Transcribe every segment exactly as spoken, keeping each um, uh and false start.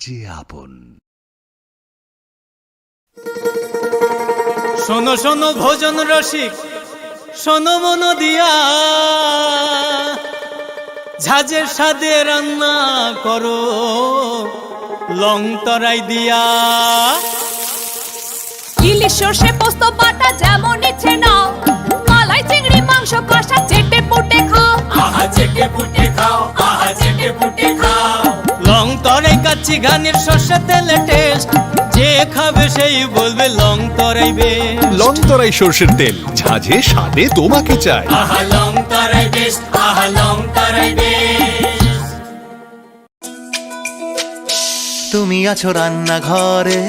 যে আপন। শোনো শোনো ভোজন রসিক, শোনো মন দিয়া, ঝাঁঝের স্বাদে রান্না করো লং তরাই দিয়া। ইলিশ সর্ষে পোস্ত বাটা যেমন ইচ্ছে নাও, মালাই চিংড়ি মাংস কষা চেটে পুটে খাও। আহা চেটে পুটে খাও, আহা চেটে পুটে খাও। লং তরাই কাচ্চি ঘানির সর্ষে তেলে টেস্ট, যে খাবে সেই বলবে লং তরাই বেস্ট। লং তরাই সর্ষের তেল, ঝাঁঝে স্বাদে তোমাকে চাই। আহা লং তরাই বেস্ট, আহা লং তরাই বেস্ট। তুমি আছো রান্নাঘরে,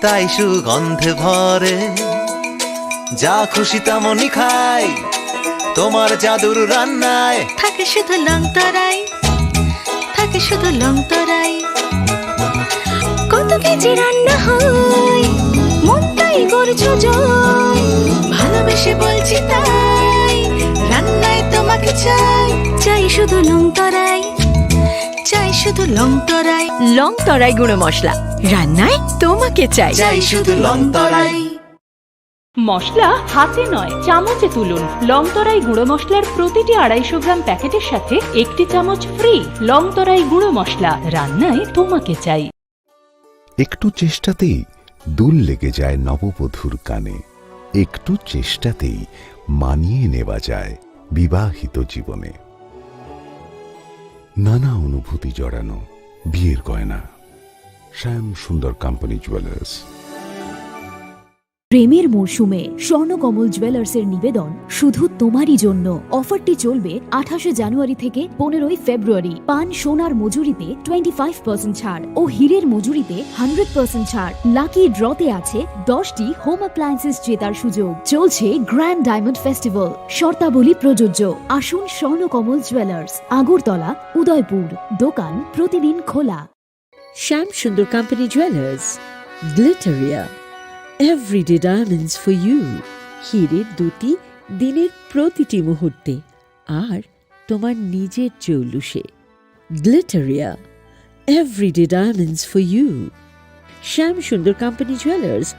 তাই সুগন্ধে ভরে। যা খুশি তেমনই খাই, তোমার জাদুর রান্নায়। থাকে শুধু লং তরাই, থাকে শুধু লং তরাই। কত কেজি রান্না হয়, মনটাই করছো জয়। ভালোবেসে বলছি তাই, রান্নায় তোমাকে চাই। চাই শুধু লং তরাই, চাই শুধু লং তরাই। লং তরাই গুঁড়ো মশলা, রান্নায় তোমাকে চাই। চাই শুধু লং তরাই। মশলা হাতে নয়, চামচে তুলুন। লং তরাই গুঁড়ো মশলার প্রতিটি আড়াইশো গ্রাম প্যাকেটের সাথে একটি চামচ ফ্রি। লং তরাই গুঁড়ো মশলা, রান্নায় তোমাকে চাই। একটু চেষ্টাতেই দুল লেগে যায় নববধূর কানে। একটু চেষ্টাতেই মানিয়ে নেওয়া যায় বিবাহিত জীবনে। নানা অনুভূতি জড়ানো বিয়ের গয়না। শ্যাম সুন্দর কোম্পানি জুয়েলার্স। প্রেমের মরশুমে স্বর্ণকমল জুয়েলার্সের নিবেদন শুধু তোমারই জন্য। অফারটি চলবে আঠাশে জানুয়ারি থেকে পনেরোই ফেব্রুয়ারি। পান সোনার মজুরিতে টোয়েন্টি ফাইভ পার্সেন্ট ছাড় ও হীরের মজুরিতে হান্ড্রেড পার্সেন্ট ছাড়। লাকি ড্রতে আছে দশটি হোম অ্যাপ্লায়েন্সেস জেতার সুযোগ। চলছে গ্র্যান্ড ডায়মন্ড ফেস্টিভ্যাল, শর্তাবলী প্রযোজ্য। আসুন স্বর্ণকমল জুয়েলার্স, আগরতলা, উদয়পুর। দোকান প্রতিদিন খোলা। Shyam Sundar company jewellers, Glitteria, everyday diamonds for you. হীরের দ্যুতি দিনের প্রতিটি মুহূর্তে, আর তোমার নিজের জৌলুসে। Glitteria, everyday diamonds for you. Shyam Sundar company jewellers.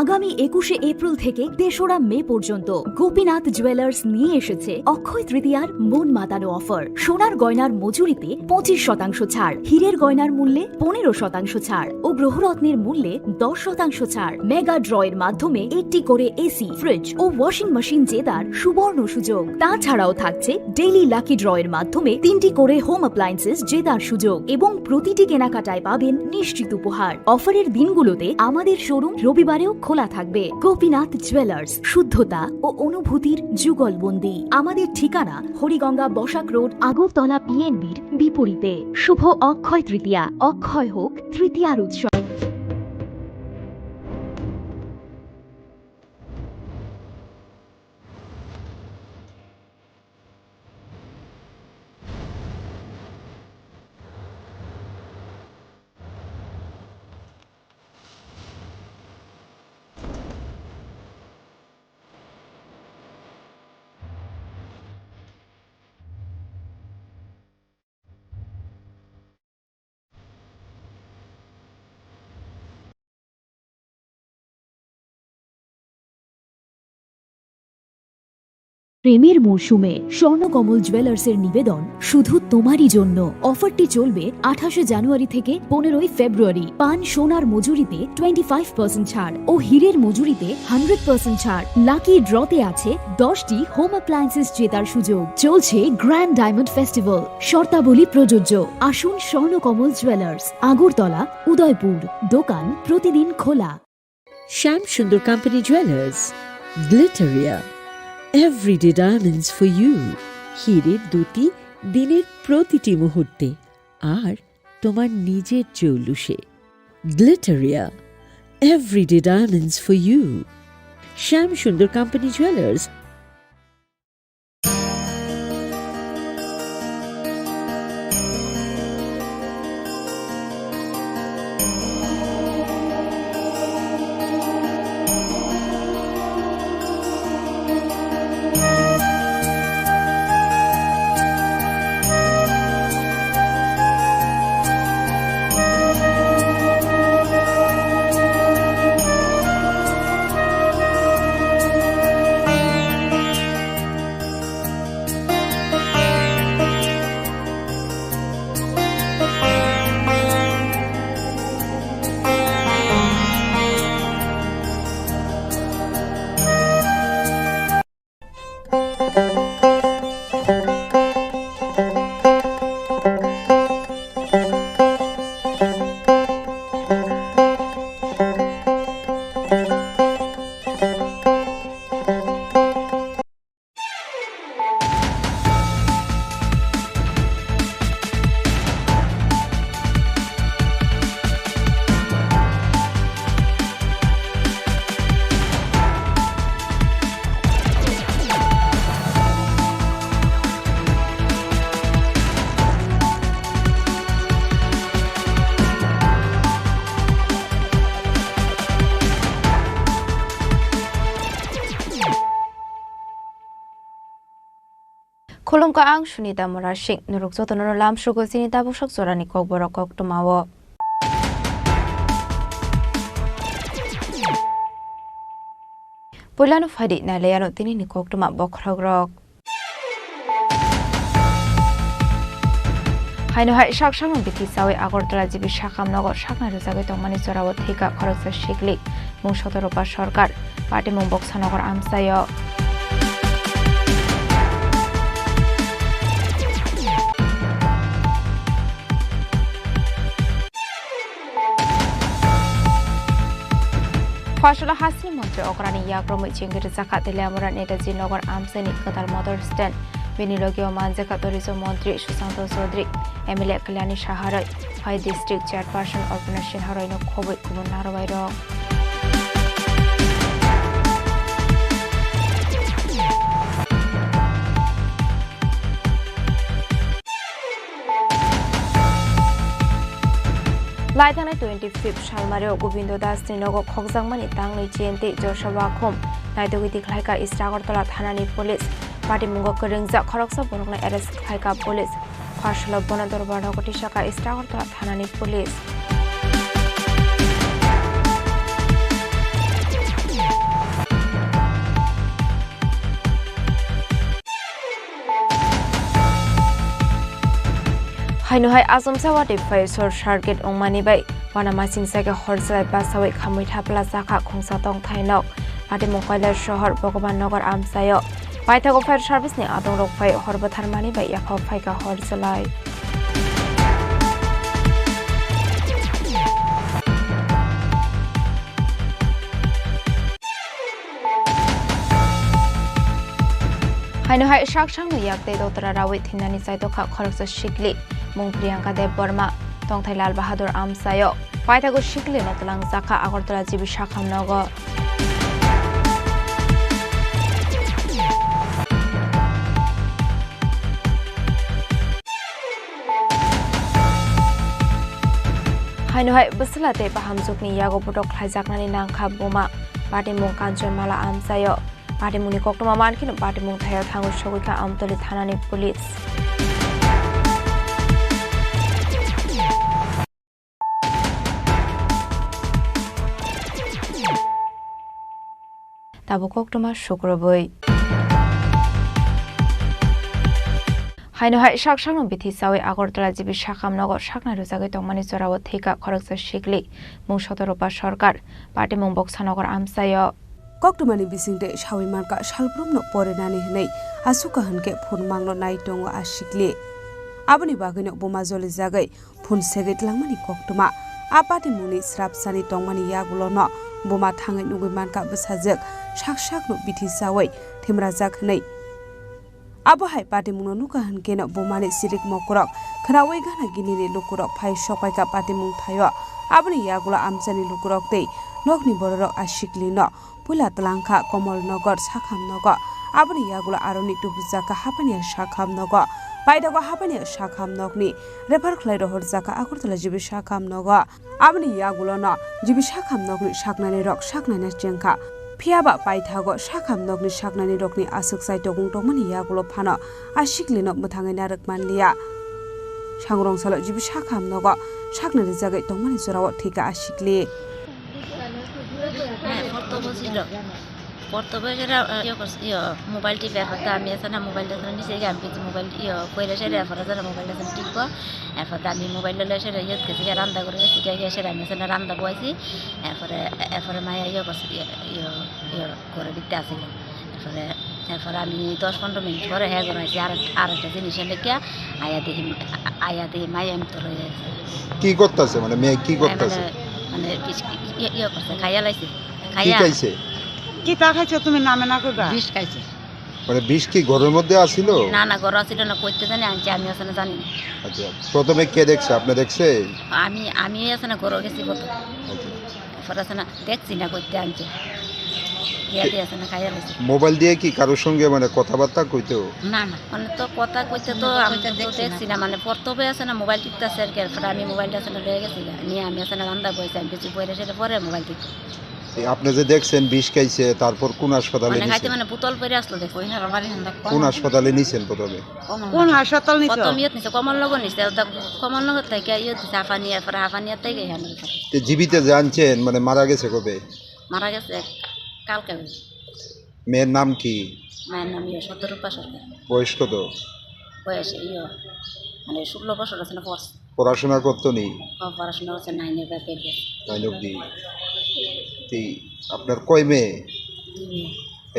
আগামী একুশে এপ্রিল থেকে তেসরা মে পর্যন্ত গোপীনাথ জুয়েলার্স নিয়ে এসেছে অক্ষয় তৃতীয়ার মন মাতানো অফার। সোনার গয়নার মজুরিতে পঁচিশ শতাংশ ছাড়, হীরের গয়নার মূল্যে পনেরো শতাংশ ছাড় ও গ্রহরত্নের মূল্যে দশ শতাংশ ছাড়। মেগা ড্র এর মাধ্যমে একটি করে এসি, ফ্রিজ ও ওয়াশিং মেশিন জেতার সুবর্ণ সুযোগ। তাছাড়াও থাকছে ডেইলি লাকি ড্র এর মাধ্যমে তিনটি করে হোম অ্যাপ্লায়েন্সেস জেতার সুযোগ এবং প্রতিটি কেনাকাটায় পাবেন নিশ্চিত উপহার। অফারের দিনগুলোতে আমাদের শোরুম রবিবারেও খোলা থাকবে। গোপীনাথ জুয়েলার্স, শুদ্ধতা ও অনুভূতির যুগলবন্দি। আমাদের ঠিকানা হরিগঙ্গা বসাক রোড, আগরতলা পিএনবির বিপরীতে। শুভ অক্ষয় তৃতীয়া, অক্ষয় হোক তৃতীয়ার উৎসব। প্রেমের মরশুমে স্বর্ণকমল জুয়েলার্সের নিবেদন শুধু তোমারই জন্য। অফারটি চলবে আঠাশে জানুয়ারি থেকে পনেরোই ফেব্রুয়ারি। পান সোনার মজুরিতে টোয়েন্টি ফাইভ পার্সেন্ট ছাড় ও হীরের মজুরিতে হান্ড্রেড পার্সেন্ট ছাড়। লাকি ড্রতে আছে দশটি হোম অ্যাপ্লায়েন্সেস জেতার সুযোগ। চলছে গ্র্যান্ড ডায়মন্ড ফেস্টিভ্যাল, শর্তাবলী প্রযোজ্য। আসুন স্বর্ণকমল জুয়েলার্স, আগরতলা, উদয়পুর। দোকান প্রতিদিন খোলা। Shyam Sundar company jewellers, Glitteria, everyday diamonds for you. হীরের দ্যুতি দিনের প্রতিটি মুহূর্তে, আর তোমার নিজের জৌলুসে। Glitteria, everyday diamonds for you. Shyam Sundar company jewellers. Khulumkha, ang Sunita Murasing. Norok jotono lamsugo chini tabuksak jorani kokborok koktwmao. Puilano phaidi nailaiano tinini koktwma bokhorokrok. Haino hai sak sakno bithi chawi Agartala G B Sakam nogo saknai rwjagwi tongmani jorao thwikha khoroksa sikli. Mung Sotoropa Sarkar, patimung Boksanagar amchaio. Phosola hasini montri okrani yakromwi chengwi rwjakha Teliamura Netaji Nagar amchaini kwtal motor stand. Bini logio manjakha tourism montri Susanto Chaudhary, M L A Kalyani Saha rwi. Phai district chairperson Arpana Sinha roino khobwi kubun narwai rok. Lai thangnai twenty fifth salmario Gobindo Das ni nogo khokjakmani tangnwi G N T Joshua Khum naitugwi tikhlaikha East Agartala thanani police. Patimungo kwrwngjak khoroksa borokno arrest khlaikha police. Pharsalo bono dorbar nogo tisakha East Agartala thanani police. Haino hai achomsa watwi phai short circuit wngmani bai uanamasingcha khe hor chwrai bachaui khamui thapla chakha khungsa tongthai nok. Patimung Kailashohor Bhogoban Nagar amchaio. Paithago fire service ni adongrok phai hor bwtharmani bai yaphao phaikha hor chwrai. Haino hai sak sakno yak tei dotra rawi thinani chaitokha khoroksa sikli, mung Priyanka Debbarma, tongthai Lal Bahadur amchaio. Paithago siklino twlangjakha Agartala G B sakham nogo. Haino hai bwswla tei bahamjwkni yago botok khlaijaknani nangkha buma. Patimung Kanchanmala amchaio. Patimungni koktwma mankheno patimung thaio thangwi sogwikha Amtoli thanani police. Tabuk koktwma sukrubwi. Haino hai sak sakno bithi chawi Agartala G B sakham nogo saknai rwjagwi tongmani jorao thwikha khoroksa sikli, mung Soto Rupa Sarkar, patimung Boksanagar amchaio. Koktwmani bisingtwi sawi mankha salbrumno porinani hwnwi, aswk kaham khe phone mangno nai tongo a sikli. Aboni bagwino buma jolijagwi phone segwi tlangmani koktwma. A patimungni srapsani tongmani yagulono buma thangwi nugwi mankha bwsajwk sak sakno bithi chawi thimrajak hwnwi. Abo hai patimungno nukha hwnkhe no bumani sirik mokorok khwnaui gana ginini lukurok phai sokpaikha patimung thaio. Aboni yagulo amchaini lukurok tei nokni bororok a siklino puila twlangkha Komol Nagar sakham nogo. Aboni yagulo aroni tubujakha Hapania sakham nogo. Paithago Hapania sakham nokni refer khlai rohorjakha Agartala G B sakham nogo. Aboni yagulono G B sakham nokni saknani rok saknaina chengkha. Phiyaba paithago sakham nokni saknani rokni aswk chai tokung tongmani yagulo phano a siklino mwthangwi narwk manliya. Sangrong salo G B sakham nogo saknai rijagwi tongmani jorao thwikha a sikli. Porto bo silo. Porto bo sira, eh, iyo kos-, iyo, mobile tipi, erpore ami asana mobile asana nise ami mobile, iyo, koira sira, erpore asana mobile asana tipo, erpore ami mobile lolo sira, iyo, kesi randa gori, kesi kaya sira, ami asana randa bo aisi, erpore, erpore maya, iyo, kos-, iyo, iyo, iyo, gori bitte asile. Erpore, erpore ami dos pondro minute pore he gori aisi, ar, ar ekta jinis lekya, aya dehi, aya dehi maya em toro ye. কি করতেছে? মানে, মেয়ে কি করতেছে? মানে, মানে, ইয়ে, ইয়ে করছে, খাইয়া লাইছে। কি খাইয়া? খাইছে? কিতা খাইছো তুমি নামে না কইবা? বিষ খাইছে। মানে, বিষ কি ঘরের মধ্যে আসিল? না, না, ঘর আসিল না, কইতে জানি আনছে, আমি আসলে জানি না। আচ্ছা, প্রথমে কে দেখছে? আপনি দেখছে? আমি, আমি আসলে ঘর গেছি প্রথম। আচ্ছা। এরপর আসলে দেখছি না, কইতে আনছে। ইয়াতে আসলে খাইয়া লাইছে। মোবাইল দিয়ে কি কারোর সঙ্গে, মানে, কথাবার্তা কইতো? না, না, মানে, তো কথা কইতে তো আমি তো দেখছি না, মানে, প্রথমে আসলে মোবাইল টিপতেছে আর কি, এরপরে আমি মোবাইলটা আসলে লয়ে গেছি গা। নিয়ে আমি আসলে রান্দা বইছি, আমি কিছু পরে সেটা পরে মোবাইল টিপতে। এই আপনি যে দেখছেন বিষ খাইছে, তারপর কোন হাসপাতালে মানে, নিছেন? খাইতে মানে বোতল পরে আসলো দেখছি। কোন হাসপাতালে নিছেন প্রথমে? কোন হাসপাতাল নিছো? প্রথম ইয়েত নিছে, কমল নগর নিছে, ওটা কমল নগর থেকে ইয়েত নিছে, হাফানিয়া, এরপরে হাফানিয়া থেকে এখানে নিছে। তো জীবিত যে আনছেন, মানে, মারা গেছে কবে? মারা গেছে কালকে। মেয়ের নাম কি? মায়ের নাম ইয়ে সত্যরূপা সরকার। বয়স কত? বয়স ইয়ে মানে ষোলো বছর আছে না, পড়ছে। পড়াশোনা করতো নি? ও, পড়াশোনা করছে নাইনে বা টেনে। নাইন অবধি। তে আপনার কয় মেয়ে? দুই মেয়ে।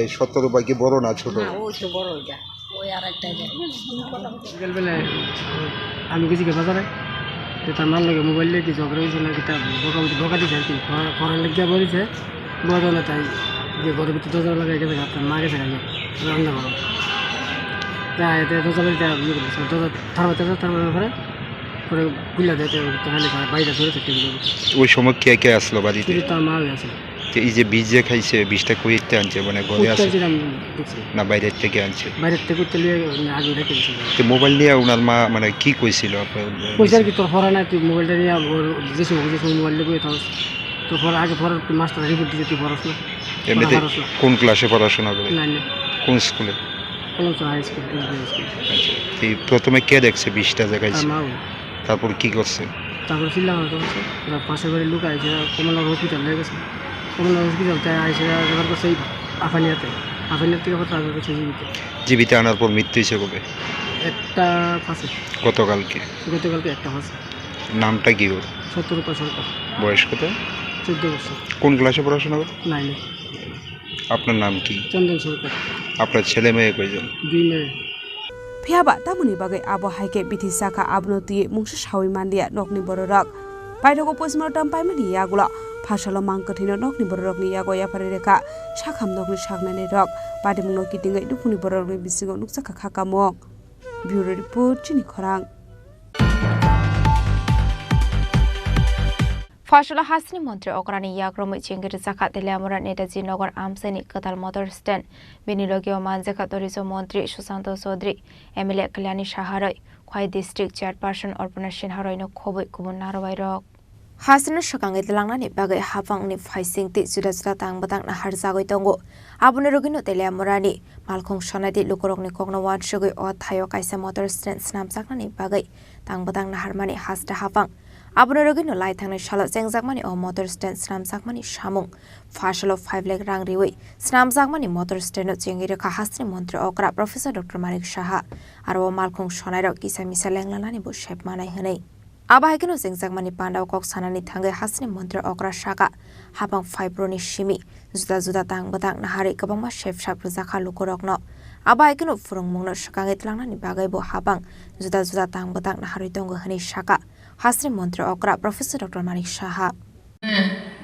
এই সত্তর রূপা কি বড় না ছোট? না, ওই তো বড় ওইটা। ওই আর একটা যে। বিকেলবেলায় আমি গেছি গিয়ে বাজারে, তো তার মার লগে মোবাইল নিয়ে কি ঝগড়া হয়েছে না, কিতা বকা, বকা দিছে আর কি। পড়া, পড়ার লেগে বলেছে, বদলে তাই যে ঘরের ভিতরে দরজা লাগাই গেছে, আপনার মা গেছে গা, রান্না করো। তা এতে দরজা লাগাই ইয়ে করেছে, দরজা থামাতে, থামাতে পরে, পরে খুলে দেয়, তো তাহলে বাইরে ধরে থাকতে গেল। ওই সময় কে কে আসলো বাড়িতে? শুধু তার মা হয়ে আছে। তো এই যে বিষ যে খাইছে, বিষটা কই থেকে আনছে? মানে ঘরে কই আছে? থেকে আনছে আমি দেখছি। না বাইরে থেকে আনছে? বাইরে থেকে তো লিয়ে আগে রেখে দিয়েছিল। তো মোবাইল নিয়ে ওনার মা মানে কি কইছিল আপনার? কইছে আর কি, "তোর পড়া নাই, তুই মোবাইলটা নিয়ে ওর যে সময়, যে সময় মোবাইল নিয়ে বসে থাকস। তোর পড়া আগে পড়ার মাস্টার রিপোর্ট দিতে তুই পড়াস না।" এমনিতে পড়া পারস না। কোন ক্লাসে পড়াশোনা করে? নাইনে। কোন স্কুলে? Kalamchara high school, S B high school. আচ্ছা, এই প্রথমে কে দেখছে বিষটা যে খাইছে? তার মা। তারপর কি করছে? তারপর চিল্লাপাল্লা করছে। ওরা পাশের বাড়ির লোক আইছে, কমলনগর হসপিটাল নিয়ে গেছে। কমলনগর হসপিটাল থেকে আইসে রেফার করছে এই আফানিয়াতে। আফানিয়া থেকে আবার ট্রান্সফার করছে জিবিতে। জিবিতে আনার পর মৃত্যু হয়েছে কবে? একটা ফাঁসে। গতকালকে? গতকালকে একটা ফাঁসে। নামটা কি ওর? সত্যরূপা সরকার। বয়স কত? চোদ্দ বছর। কোন ক্লাসে পড়াশোনা করে? নাইনে। আপনার নাম কি? চন্দন সরকার। আপনার ছেলে মেয়ে কয়জন? দুই মেয়ে। Phiya ba tamoni bagwi abo hai khe bithi sakha, abono twiwi mungsa saui manliya nokni bororok. Paithakgo postmortem paimani yagulo phasalo mang kwthwino nokni bororokni yago yapharwi rwkha sakham nokni saknainai rok. Patimungno kitingwi nukhungni bororokni bisingo nukjakha kha kamung. Bureau Report, Chini Khorang. Phasalo hasteni montri okrani yakromwi chengwi rwjakha Teliamura Netaji Nagar amchaini kwtal motor stand. Bini logio manjakha Tourism montri Susanto Chaudhary, M L A Kalyani Saha roi, Khwai district chairperson Arpana Sinha roino khobwi kubun narwuibairok. Hasteni swkangwi twlangnani bagwi haphangni phaising tei juda juda tang bwtang naharjagwi tongo. Aboni rwgwino Teliamurani malkhung sonaidi lukurokni kokno uansugwi o thaio kaisa motor stand swnamjaknani bagwi tang bwtang naharmani haste haphang. Aboni rwgwino lai thangnai salo chengjakmani o motor stand swnamjakmani samung phasalo five lakh rang riwi swnamjakmani motor stand-o chengwi rwkha hasteni montri okra Professor Doctor Manik Saha, aro o malkhung sonairok kisa misa lenglanani bo sep manai hwnwi. Abo hai kheno chengjakmani pandao kok sanani thangwi hasteni montri okra saka, haphang phaibroni simi juda juda tang bwtang naharwi kwbangma sep sap rwjakha lukurokno. Abo hai kheno phwrwngmungno swkangwi twlangnani bagwi bo haphang juda juda tang bwtang naharwi tongo hwnwi saka hasteni montri okra Professor Doctor Manik Saha.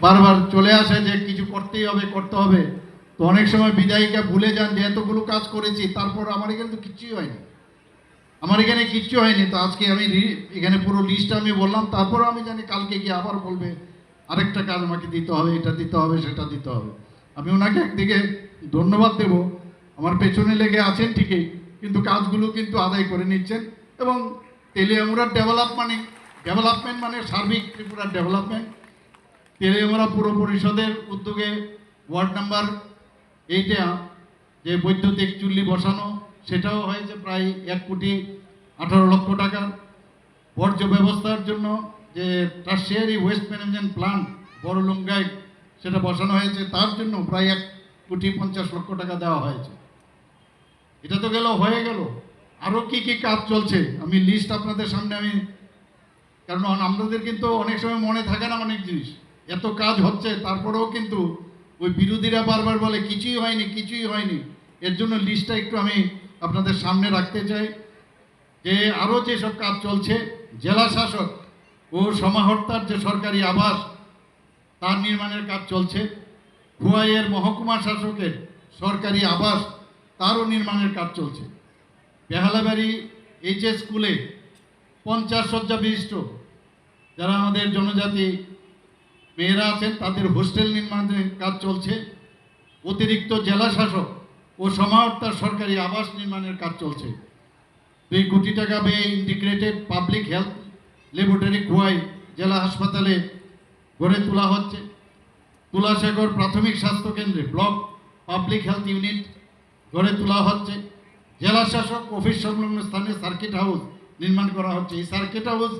বারবার চলে আসে যে কিছু করতেই হবে, করতে হবে। তো অনেক সময় বিধায়িকা ভুলে যান যে এতগুলো কাজ করেছি, তারপর আমার এখানে তো কিচ্ছুই হয়নি। আমার এখানে কিচ্ছু হয়নি। তো আজকে আমি রি-, এখানে পুরো লিস্ট আমি বললাম, তারপরও আমি জানি কালকে গিয়ে আবার বলবে, "আরেকটা কাজ আমাকে দিতে হবে, এটা দিতে হবে, সেটা দিতে হবে।" আমি ওনাকে একদিকে ধন্যবাদ দেব, আমার পেছনে লেগে আছেন ঠিকই, কিন্তু কাজগুলো কিন্তু আদায় করে নিচ্ছেন। এবং তেলিয়ামুড়ার ডেভেলপ মানে, ডেভেলপমেন্ট মানে সার্বিক ত্রিপুরার ডেভেলপমেন্ট। তেলিয়ামুড়া পুর পরিষদের উদ্যোগে ওয়ার্ড নাম্বার এইটে যে বৈদ্যুতিক চুল্লি বসানো, সেটাও হয়েছে প্রায় এক কোটি আঠারো লক্ষ টাকা। বর্জ্য ব্যবস্থার জন্য যে টার্সিয়ারি ওয়েস্ট ম্যানেজমেন্ট প্ল্যান্ট বড়লুঙ্গায়, সেটা বসানো হয়েছে, তার জন্য প্রায় এক কোটি পঞ্চাশ লক্ষ টাকা দেওয়া হয়েছে। এটা তো গেল, হয়ে গেল। আরও কি কি কাজ চলছে, আমি লিস্ট আপনাদের সামনে আমি, কারণ আপনাদের কিন্তু অনেক সময় মনে থাকে না অনেক জিনিস, এত কাজ হচ্ছে, তারপরেও কিন্তু ওই বিরোধীরা বারবার বলে, "কিছুই হয়নি, কিছুই হয়নি।" এর জন্য লিস্টটা একটু আমি আপনাদের সামনে রাখতে চাই যে আরও যেসব কাজ চলছে, জেলা শাসক ও সমাহর্তার যে সরকারি আবাস, তার নির্মাণের কাজ চলছে। খোয়াইয়ের মহকুমা শাসকের সরকারি আবাস, তারও নির্মাণের কাজ চলছে। বেহালাবাড়ি এইচএস স্কুলে পঞ্চাশ শয্যা বিশিষ্ট যারা আমাদের জনজাতি মেয়েরা আছেন, তাদের হোস্টেল নির্মাণের কাজ চলছে। অতিরিক্ত জেলা শাসক ও সমাহর্তার সরকারি আবাস নির্মাণের কাজ চলছে। দুই কোটি টাকা ব্যয়ে integrated public health laboratory Khowai জেলা হাসপাতালে গড়ে তোলা হচ্ছে। তুলাসাগর প্রাথমিক স্বাস্থ্য কেন্দ্রে ব্লক পাবলিক হেলথ ইউনিট গড়ে তোলা হচ্ছে। জেলা শাসক অফিস সংলগ্ন স্থানে সার্কিট হাউস নির্মাণ করা হচ্ছে। এই সার্কিট হাউস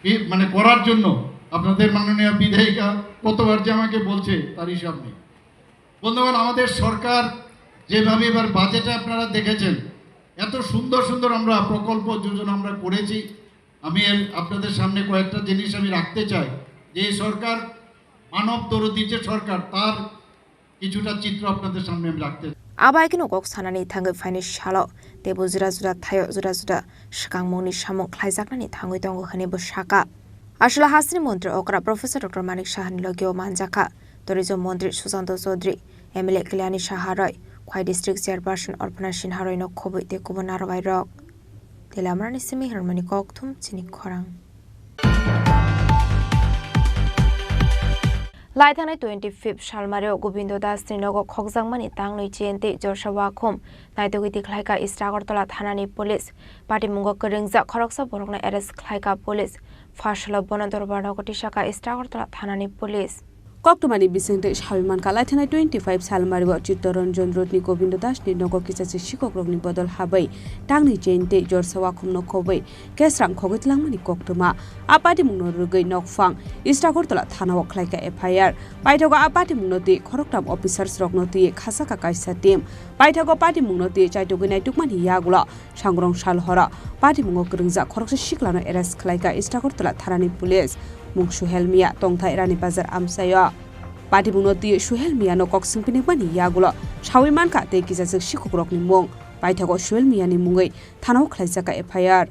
ই-, মানে করার জন্য আপনাদের মাননীয় বিধায়িকা কতবার যে আমাকে বলছে, তার হিসাব নেই। বন্ধুগণ, আমাদের সরকার যেভাবে এবার বাজেটে আপনারা দেখেছেন, এত সুন্দর সুন্দর আমরা প্রকল্প যোজনা আমরা করেছি। আমি এর, আপনাদের সামনে কয়েকটা জিনিস আমি রাখতে চাই, যে এই সরকার মানব দরদি যে সরকার, তার কিছুটা চিত্র আপনাদের সামনে আমি রাখতে চাই। Abo hai kheno kok sanani thangwi phainai salo teibo juda juda thaio juda juda swkangmungni samung khlaijaknani thangwi tongo hwnwi bo sakha. Aswla hasteni montri okra Professor Doctor Manik Sahani logio manjakha Tourism montri Susanto Chaudhary, M L A Kalyani Saha roi, Khwai District Chairperson Arpana Sinha roino khobwi tei kubun narwuibairok. Teliamurani simi hwnmani kokthum chini khorang. Lai thangnai twenty fifth salmario Gobindo Das ni nogo khokjakmani tangnwi chiyentwi jorsa wakhum naitugwi tikhlaikha East Agartala thanani police. Patimungo kwrwngjak khoroksa borokno arrest khlaikha police. Phasalo bono dorbar nogo tisakha East Agartala thanani police. Koktwmani bisingtwi sawi mankha, laithanai twenty five salmario Chittaranjan Road ni Govindo Das ni nogo kichachik sikok rokni bodol habai tangni chain tei jorsa wakhumno khobwi kesrang khogwi twlangmani koktwma. A patimungno rwgwi nokphang East Agartala thanao khlaikha F I R. Paithago a patimungno twi khoroktham officers rokno twi khachakha kaisa team. Paithago patimungno twi chaitugwi naitukmani yagulo Sangrong sal horo patimungo kwrwngjak khoroksa siklano arrest khlaikha East Agartala thanani police. Mung Suhel Mia, tongthai Rani Bazar amchaio. Patimungno twi Suhel Miano kok swngpinimani yagulo sawi mankha tei kichachik sikokrokni mung. Paithago Suhel Miani mungwi thanao khlaijakha F I R.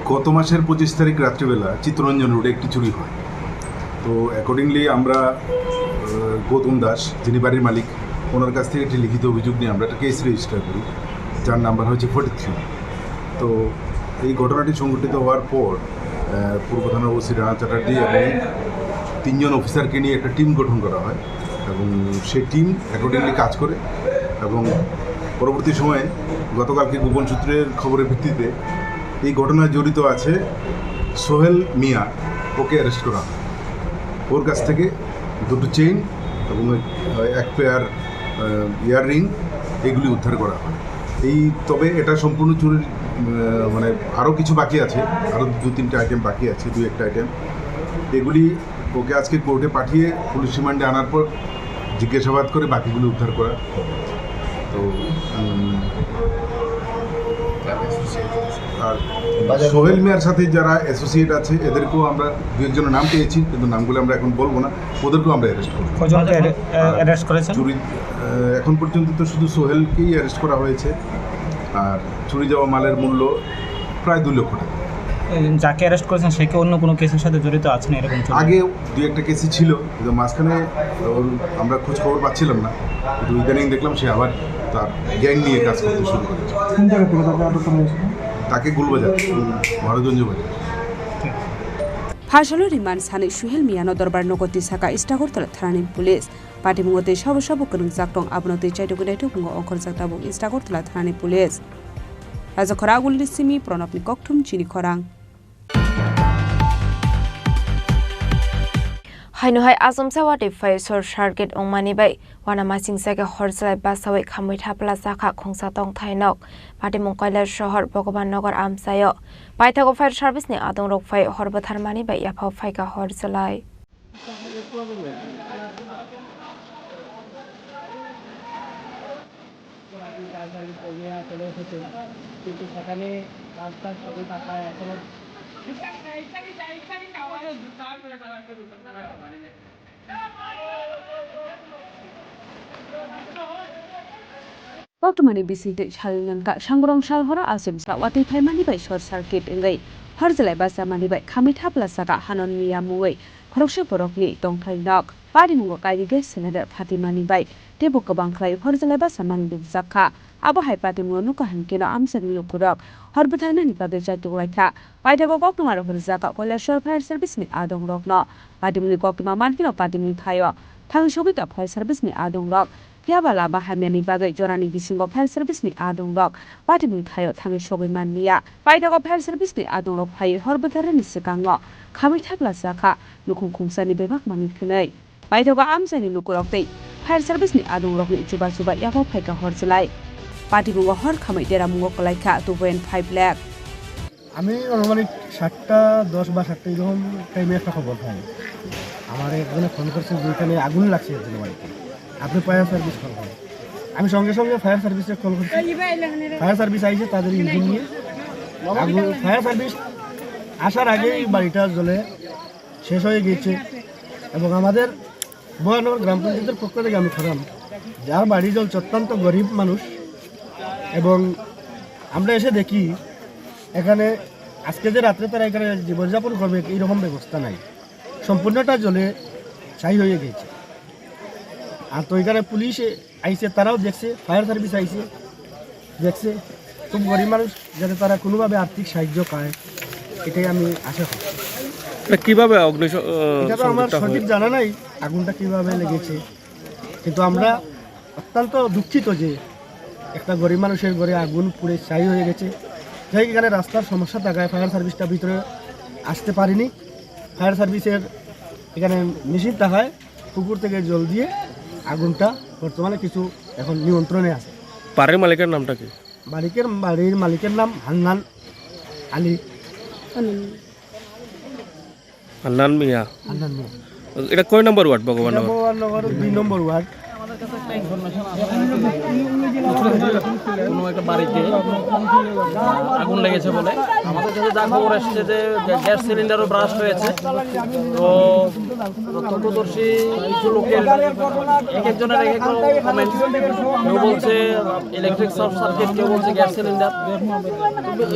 গত মাসের পঁচিশ তারিখ রাত্রিবেলা চিত্তরঞ্জন রোডে একটি চুরি হয়। তো অ্যাকর্ডিংলি আমরা আহ, গৌতম দাস, যিনি বাড়ির মালিক, ওনার কাছ থেকে একটি লিখিত অভিযোগ নিয়ে আমরা একটা কেস রেজিস্টার করি, যার নাম্বার হচ্ছে ফর্টি থ্রি। তো এই ঘটনাটি সংঘটিত হওয়ার পর আহ, পূর্ব থানার ওসি রানা চ্যাটার্জি এবং তিনজন অফিসারকে নিয়ে একটা টিম গঠন করা হয় এবং সেই টিম অ্যাকর্ডিংলি কাজ করে এবং পরবর্তী সময়ে গতকালকে গোপন সূত্রের খবরের ভিত্তিতে এই ঘটনায় জড়িত আছে সোহেল মিয়া, ওকে অ্যারেস্ট করা হয়। ওর কাছ থেকে দুটো চেইন এবং এক পেয়ার ইয়াররিং এগুলি উদ্ধার করা হয়। এই তবে এটা সম্পূর্ণ চুরির আহ, মানে আরও কিছু বাকি আছে, আরও দু তিনটা আইটেম বাকি আছে, দু একটা আইটেম। এগুলি ওকে আজকে কোর্টে পাঠিয়ে পুলিশ রিমান্ডে আনার পর জিজ্ঞাসাবাদ করে বাকিগুলো উদ্ধার করা। তো উম, আর সোহেল মিয়ার সাথে যারা অ্যাসোসিয়েট আছে এদেরকেও আমরা দু একজনের নাম পেয়েছি, কিন্তু নামগুলো আমরা এখন বলবো না, ওদেরকেও আমরা অ্যারেস্ট করবো। কজনকে অ্যারে-, অ্যারেস্ট করেছেন? চুরি আহ, এখন পর্যন্ত তো শুধু সোহেলকেই অ্যারেস্ট করা হয়েছে। আর চুরি যাওয়া মালের মূল্য প্রায় দুই লক্ষ টাকা। এই যাকে অ্যারেস্ট করেছেন, সে কি অন্য কোনো কেসের সাথে জড়িত আছেন এরকম চুরি? আগে দুই একটা কেসই ছিল, কিন্তু মাঝখানে ওর, আমরা খোঁজ খবর পাচ্ছিলাম না, কিন্তু ইদানিং দেখলাম সে আবার তার গ্যাং নিয়ে কাজ করতে শুরু করেছে। কোন জায়গা থেকে তাকে আটক করা হয়েছিল? তাকে গুলবাজার, মহারাজগঞ্জ বাজার। Phasalo rimani sani Suhel Miyano dorbar nogo tisaka East Agartala thanani police. Patimungo tei sabo sabo kwrwngjak tong, abono twi chaitugwi naitukmungo ongkhorjak tabuk East Agartala thanani police. Rajakhora Agulini simi Pranabni kokthum chini khorang. Haino hai achomsa watwi phai short circuit wngmani bai uanamasingcha khe hor chwlai basaui khamwi thapla chakha khungsa tongthai nok. Patimung Kailashohor Bhogoban Nagar amchaio. Paithago fire service ni adongrok phai hor bwtharmani bai yaphao phaikha hor chwlai. কিন্তু সেখানে রাস্তার সবই ফাঁকা, এখনো Koktwmani bisingtwi salnwngkha, Sangrong sal horo achomsa watwi phaimani bai short circuit wngwi hor chwlai bachamani bai khamwi thapla chakha hanon miya mungwi khoroksa borokni tongthai nok. Patimungo kairi gas cylinder phatimani bai teibo kwbang khlai hor chwlai bachamani nukjakha. Abo hai patimungo nukha hinkhe no amchaini lukurok hor bwtharnani bagwi chaitok laikha. Paithago koktwma rok rwjakha Kailasor fire service ni adongrokno. Patimungni koktwma mankhe no patimung thaio thangwi sogwikha fire service ni adongrok. Phiya ba lama hamyani bagwi jorani bisingo fire service ni adongrok patimung thaio thangwi sogwi manliya. Paithago fire service ni adongrok phaiwi hor bwtharnani swkango khamwi thapla chakha nukhung khungsani bebak manwi thwnwi. Paithago amchaini lukurok tei fire service ni adongrokni chuba chuba yaphao phaikha hor chwlai. Patimungo hor khamwi deramungo kwlaikha two point five lakh. আমি আনুমানিক সাতটা দশ বা সাতটা এরকম টাইমে একটা খবর পাই। আমার একজনে ফোন করছে যে এখানে আগুন লাগছে একজনের বাড়িতে, আপনি ফায়ার সার্ভিস কল করুন। আমি সঙ্গে সঙ্গে ফায়ার সার্ভিসে কল করছি। ফায়ার সার্ভিস আইছে, তাদের ইঞ্জিন নিয়ে আগুন, ফায়ার সার্ভিস আসার আগেই বাড়িটা জ্বলে শেষ হয়ে গেছে। এবং আমাদের ভবানীনগর গ্রাম পঞ্চায়েতের পক্ষ থেকে আমি খারাপ, যার বাড়ি জ্বলছে অত্যন্ত গরিব মানুষ। এবং আমরা এসে দেখি এখানে আজকে যে রাত্রে তারা এখানে জীবনযাপন করবে, এইরকম ব্যবস্থা নাই, সম্পূর্ণটা জ্বলে ছাই হয়ে গেছে। আর তো এখানে পুলিশ আইছে, তারাও দেখছে, ফায়ার সার্ভিস আইছে, দেখছে। খুব গরিব মানুষ, যাতে তারা কোনোভাবে আর্থিক সাহায্য পায়, এটাই আমি আশা করছি। এটা কিভাবে অগ্নি স-, আহ, এটা তো আমার সংযোগটা হয়? সঠিক জানা নাই আগুনটা কিভাবে লেগেছে, কিন্তু আমরা অত্যন্ত দুঃখিত যে একটা গরিব মানুষের ঘরে আগুন পুড়ে ছাই হয়ে গেছে। যাই হোক, এখানে রাস্তার সমস্যা থাকায় ফায়ার সার্ভিসটা ভিতরে আসতে পারেনি। ফায়ার সার্ভিসের এখানে মেশিন থাকায় পুকুর থেকে জল দিয়ে আগুনটা বর্তমানে কিছু এখন নিয়ন্ত্রণে আছে। বাড়ির মালিকের নামটা কি? মালিকের, বাড়ির মালিকের নাম হান্নান আলী। হান্নান মিয়া। হান্নান মিয়া। এটা কয় নম্বর ওয়ার্ড, ভগবান এটা নগর? ভগবান নগর দুই নম্বর ওয়ার্ড। কোনো একটা বাড়িতে আগুন লেগেছে বলে আমাদের কাছে যা খবর এসছে যে গ্যা-, গ্যাস সিলিন্ডারও ব্লাস্ট হয়েছে। তো প্রত্যক্ষদর্শী কিছু লোকের এক একজনের এক এক রকম কমেন্টস। কেউ বলছে ইলেকট্রিক শর্ট সার্কিট, কেউ বলছে গ্যাস সিলিন্ডার।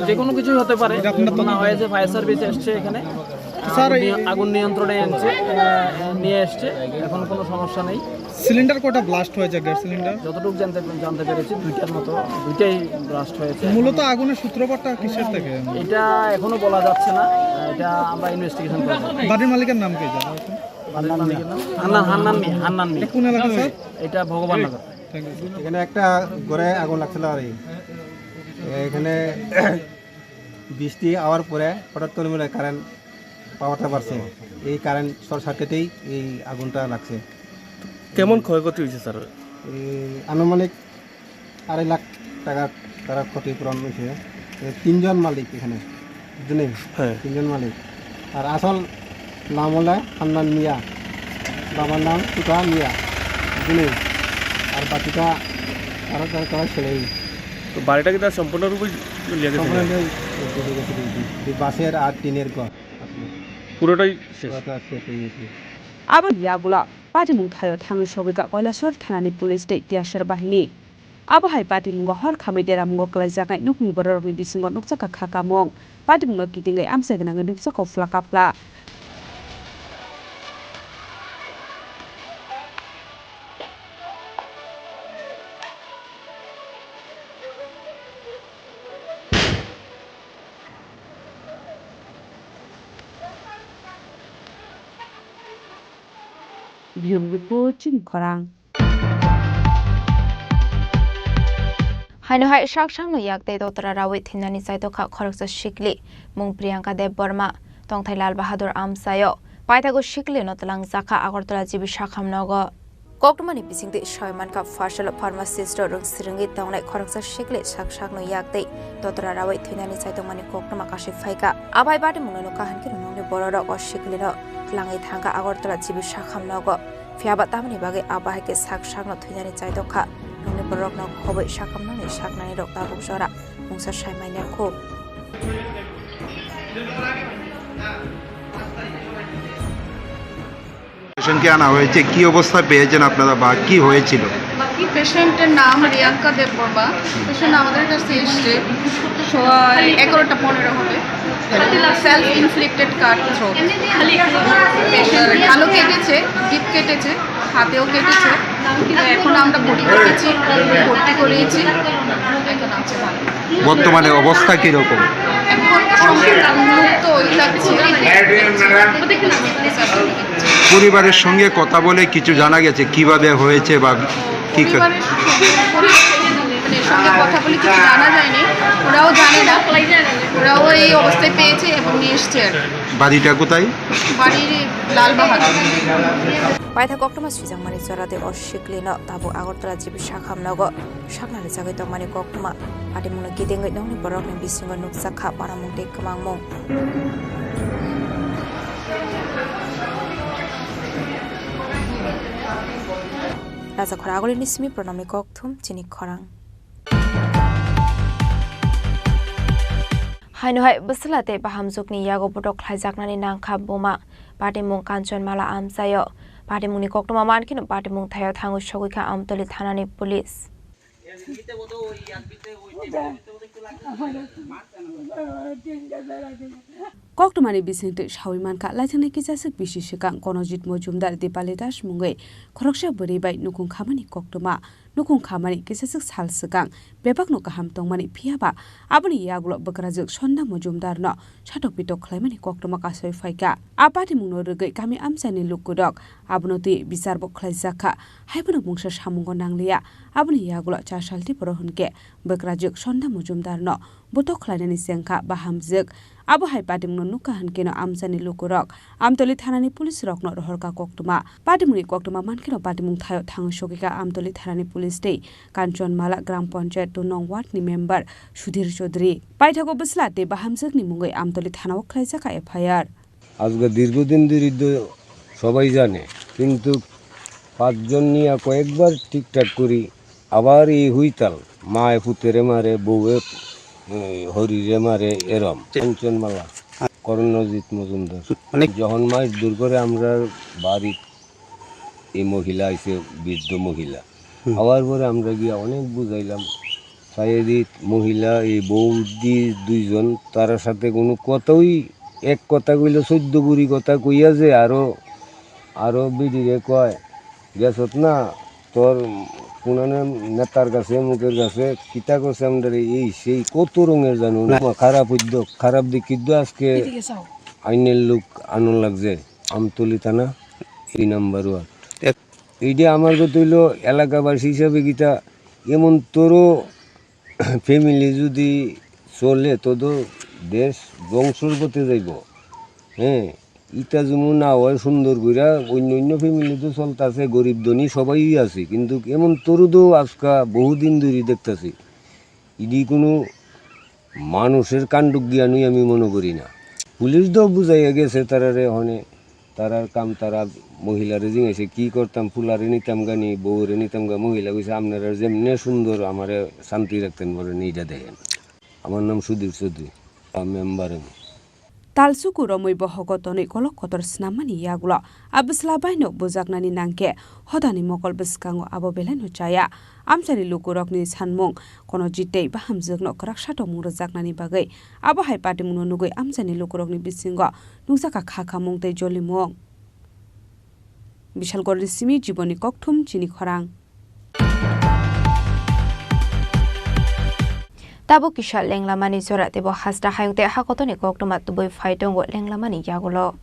যে কোনো কিছুই হতে পারে। ঘটনা হয়েছে, ফায়ার সার্ভিস এসছে এখানে। স্যার, আগুন এই নিয়-, আগুন নিয়ন্ত্রণে এনেছে, আহ, নিয়ে এসছে, এখন কোনো সমস্যা নেই। সিলিন্ডার কয়টা ব্লাস্ট হয়েছে, গ্যাস সিলিন্ডার? যতটুকু জানতে, জানতে পেরেছি, দুইটার মতো, দুইটাই ব্লাস্ট হয়েছে। মূলত আগুনের সূত্রপাতটা কিসের থেকে? এটা এখনো বলা যাচ্ছে না, এটা আমরা ইনভেস্টিগেশন করব। বাড়ির মালিকের নাম কি জানো? বাড়ির মালিকের নাম হান্নান, হান্নান মিয়া, হান্নান মিয়া। এটা কোন এলাকা, স্যার? এটা ভগবান নগর। Thank you, sir. এখানে একটা ঘরে আগুন লাগছিল আর কি। এখানে বৃষ্টি হওয়ার পরে হঠাৎ করে মনে হয় কারেন্ট পাওয়ারটা বাড়ছে, এই কারেন্ট শর্ট সার্কিটেই এই আগুনটা লাগছে। কেমন ক্ষয়ক্ষতি হয়েছে, স্যার? এই আনুমানিক আড়াই লাখ টাকার তারা ক্ষতিপূরণ হয়েছে। এই তিনজন মালিক এখানে, বুঝলেন? হ্যাঁ। তিনজন মালিক। আর আসল নাম হলো হান্নান মিয়া, বাবার নাম সুখা মিয়া, বুঝলেন? আর বাকিটা তারা, তারা, তারা ছেলেই। তো বাড়িটা কি তার সম্পূর্ণরূপে জ্বলিয়ে গেছে? সম্পূর্ণ জ্বলে গেছে, জি, জি। বাঁশের আর টিনের ঘর। পুরোটাই শেষ? পুরোটা শেষ হয়ে গেছে। Aboni yagulo patimung thaio thangwi sogwi kha Kailasor thanani police tei tiyasar bahini. Abo hai patimungo hor khamwi deramungo kwlaijaknai nukni bororokni bisingo nukjakha kha kamung. Patimungno kitingwi amchai gwnangwi nukjakha phla kapla. Bureau Report, Chini Khorang. Haino hai sak sakno yak tei dotra rawi thwinani chaitokha khoroksa sikli, mung Priyanka Debbarma, tongthai Lal Bahadur amchaio. Paithago siklino twlangjakha Agartala G B Sakham nogo. Koktwmani bisingtwi sawi mankha, pharsalo pharmacist rok rwng swrwngwi tongnai khoroksa sikli sak sakno yak tei dotra rawi thwinani chaitokmani koktwma kasui phaikha. Abai batimungno nukha, hankhe nokni bororok o siklino twlangwi thangkha Agartala G B Sakham nogo. Phiya ba tamoni bagwi abo hai khe sak sakno thwinani chaitok kha? Nokni bororokno khobwi sakham nokni saknani rok tabuk jora mungsa sai manya kho. পেশেন্টকে আনা হয়েছে, কি অবস্থা পেয়েছেন আপনারা বা কি হয়েছিল? পেশেন্টের নাম রিয়াঙ্কা দেববর্মা। পেশেন্ট আমাদের কাছে এসছে সোয়া এগারোটা পনেরো হবে। সেলফ ইনফ্লিক্টেড কাট থ্রোট। পেশেন্ট কালো কেটেছে, জিভ কেটেছে, হাতেও কেটেছে। তো এখন আমরা ভর্তি রেখেছি, ভর্তি করিয়েছি। এখন আছে ভালো। বর্তমানে অবস্থা কিরকম? এখন তো মুক্ত ওই লাগছে। পরিবারের সঙ্গে কথা বলে কিছু জানা গেছে কিভাবে হয়েছে বা কি কা- পরিবারের সঙ্গে, মানে, সঙ্গে কথা বলে কিছু জানা যায়নি, ওরাও জানে না, ওরাও এই অবস্থায় পেয়েছে এবং নিয়ে এসছে আর কি। বাড়িটা কোথায়? বাড়ি Lal Bahadur. Paithak koktwma swijak mani jora tei o siklino tabuk Agartala G B Sakham nogo saknani chagwi tongmani koktwma. Patimungno kitingwi nokni borokni bisingo nukjak kha panamung tei kwmangmung. Raja Khora Agulini simi Pranamni Kokthum, Chini Khorang. Haino hai bwswla tei bahamjwkni yago botok khlaijaknani nangkha buma. Patimung Kanchanmala amchaio. Patimungni koktwma mankheno patimung thaio thangwi sogwi kha Amtoli thanani police. Koktwmani bisingtwi sawi mankha, laithangni kisaswk bisi swkang Konojit Mojumdar, Dipali Das mungwi khoroksa bwrwi bai nukhung khamani koktwma. Nukhung khamani kisaswk sal swkang bebakno kaham tongmani, phiyaba aboni yagulo bwkrajwk Sonda Mojumdarno satok pitok khlaimani koktwma kasui phaikha. A patimungno rwgwi kami amchaini lukurok abono twi bicharbo khlaijakha. Haiphano mungsa samungo nangliya. Aboni yagulo cha salti boro hwnkhe bwkrajwk Sonda Mojumdarno Botok khlainani chengkha bahamjwk. Abo hai patimungno nukha hwnkhe no amchaini lukurok Amtoli thanani police rokno rohorkha koktwma. Patimungni koktwma mankheno patimung thaio thangwi sogwikha Amtoli thanani police tei Kanchanmala Gram Panchayat two nong ward ni member Sudhir Chaudhary. Paithago bwsla tei bahamjwkni mungwi Amtoli thanao khlaijakha F I R. আজকে দীর্ঘদিন ধরে তো সবাই জানে, কিন্তু পাঁচজন নিয়ে কয়েকবার ঠিকঠাক করি, আবার এই হুইতাল, মায়ে পুতেরে মারে, বউয়ে, এ, হরিরে মারে, এরম। কাঞ্চনমালা, করণজিৎ মজুমদার। মানে যখন মাস দূর করে আমরা বাড়ি, এই মহিলা আইছে, বৃদ্ধ মহিলা। হুম। আওয়ার পরে আমরা গিয়া অনেক বুঝাইলাম। সায়েদিত মহিলা, এই বৌদি দুইজন, তার সাথে কোনো কথাই, এক কথা কইলে চোদ্দ বুড়ি কথা কইয়া যে আরো, আরো বিড়িরে কয়, "গেছত না, তোর কোনানে নেতার কাছে, মুখের কাছে, কিতা করছে আমরারে?" এই সেই কত রঙের জানো। না। খারাপ উদ্যোগ, খারাপ দিক কিন্তু আজকে আইনের লোক আনন লাগছে। আমতলি থানা, এই নাম্বার ওয়ান। এক- এইটা আমার কথা হইলো, এলাকাবাসী হিসাবে কিতা এমন তোরও ফ্যামিলি যদি চলে, তো তো দেশ ধ্বংসর পথে যাইব। হ্যাঁ, ইটা যেমন না হয় সুন্দর কইরা, অন্য অন্য ফ্যামিলি তো চলতেছে, গরিব ধনী সবাই আছে, কিন্তু এমন তরুদও আজকা বহুদিন ধরে দেখতেছি। ইডি কোনো মানুষের কাণ্ডজ্ঞানই আমি মনে করি না। পুলিশ তো বুঝাইয়া গেছে তারারে, হনে তারার কাম, তারা মহিলারে জিজ্ঞাসা কি করতাম, ফুলারে নিতাম গানি, বউরে নিতাম গা, মহিলা কইছে, "আপনারা যেমনে সুন্দর, আমারে শান্তি রাখতেন পারেন, এইটা দেখেন।" আমার নাম সুধীর চৌধুরী, মেম্বার আমি। Talsuku romwi bohogo tonwi kolok kotor snammani yagulo a bwsla baino bujaknani nangkhe hodani mokol bwskango abo belaino chaya. Amchaini lukurokni sanmung kono jitei bahamjwkno kwraksa tongmung rwjaknani bagwi abo hai patimungno nugwi amchaini lukurokni bisingo nukjakha kha khamung tei jolimung. Bishalgorni simi Jiboni Kokthum chini khorang. Tabuk kisa lenglamani jora teibo hasta hayung tei hakotoni koktwma tubui phai tongo lenglamani yagulo.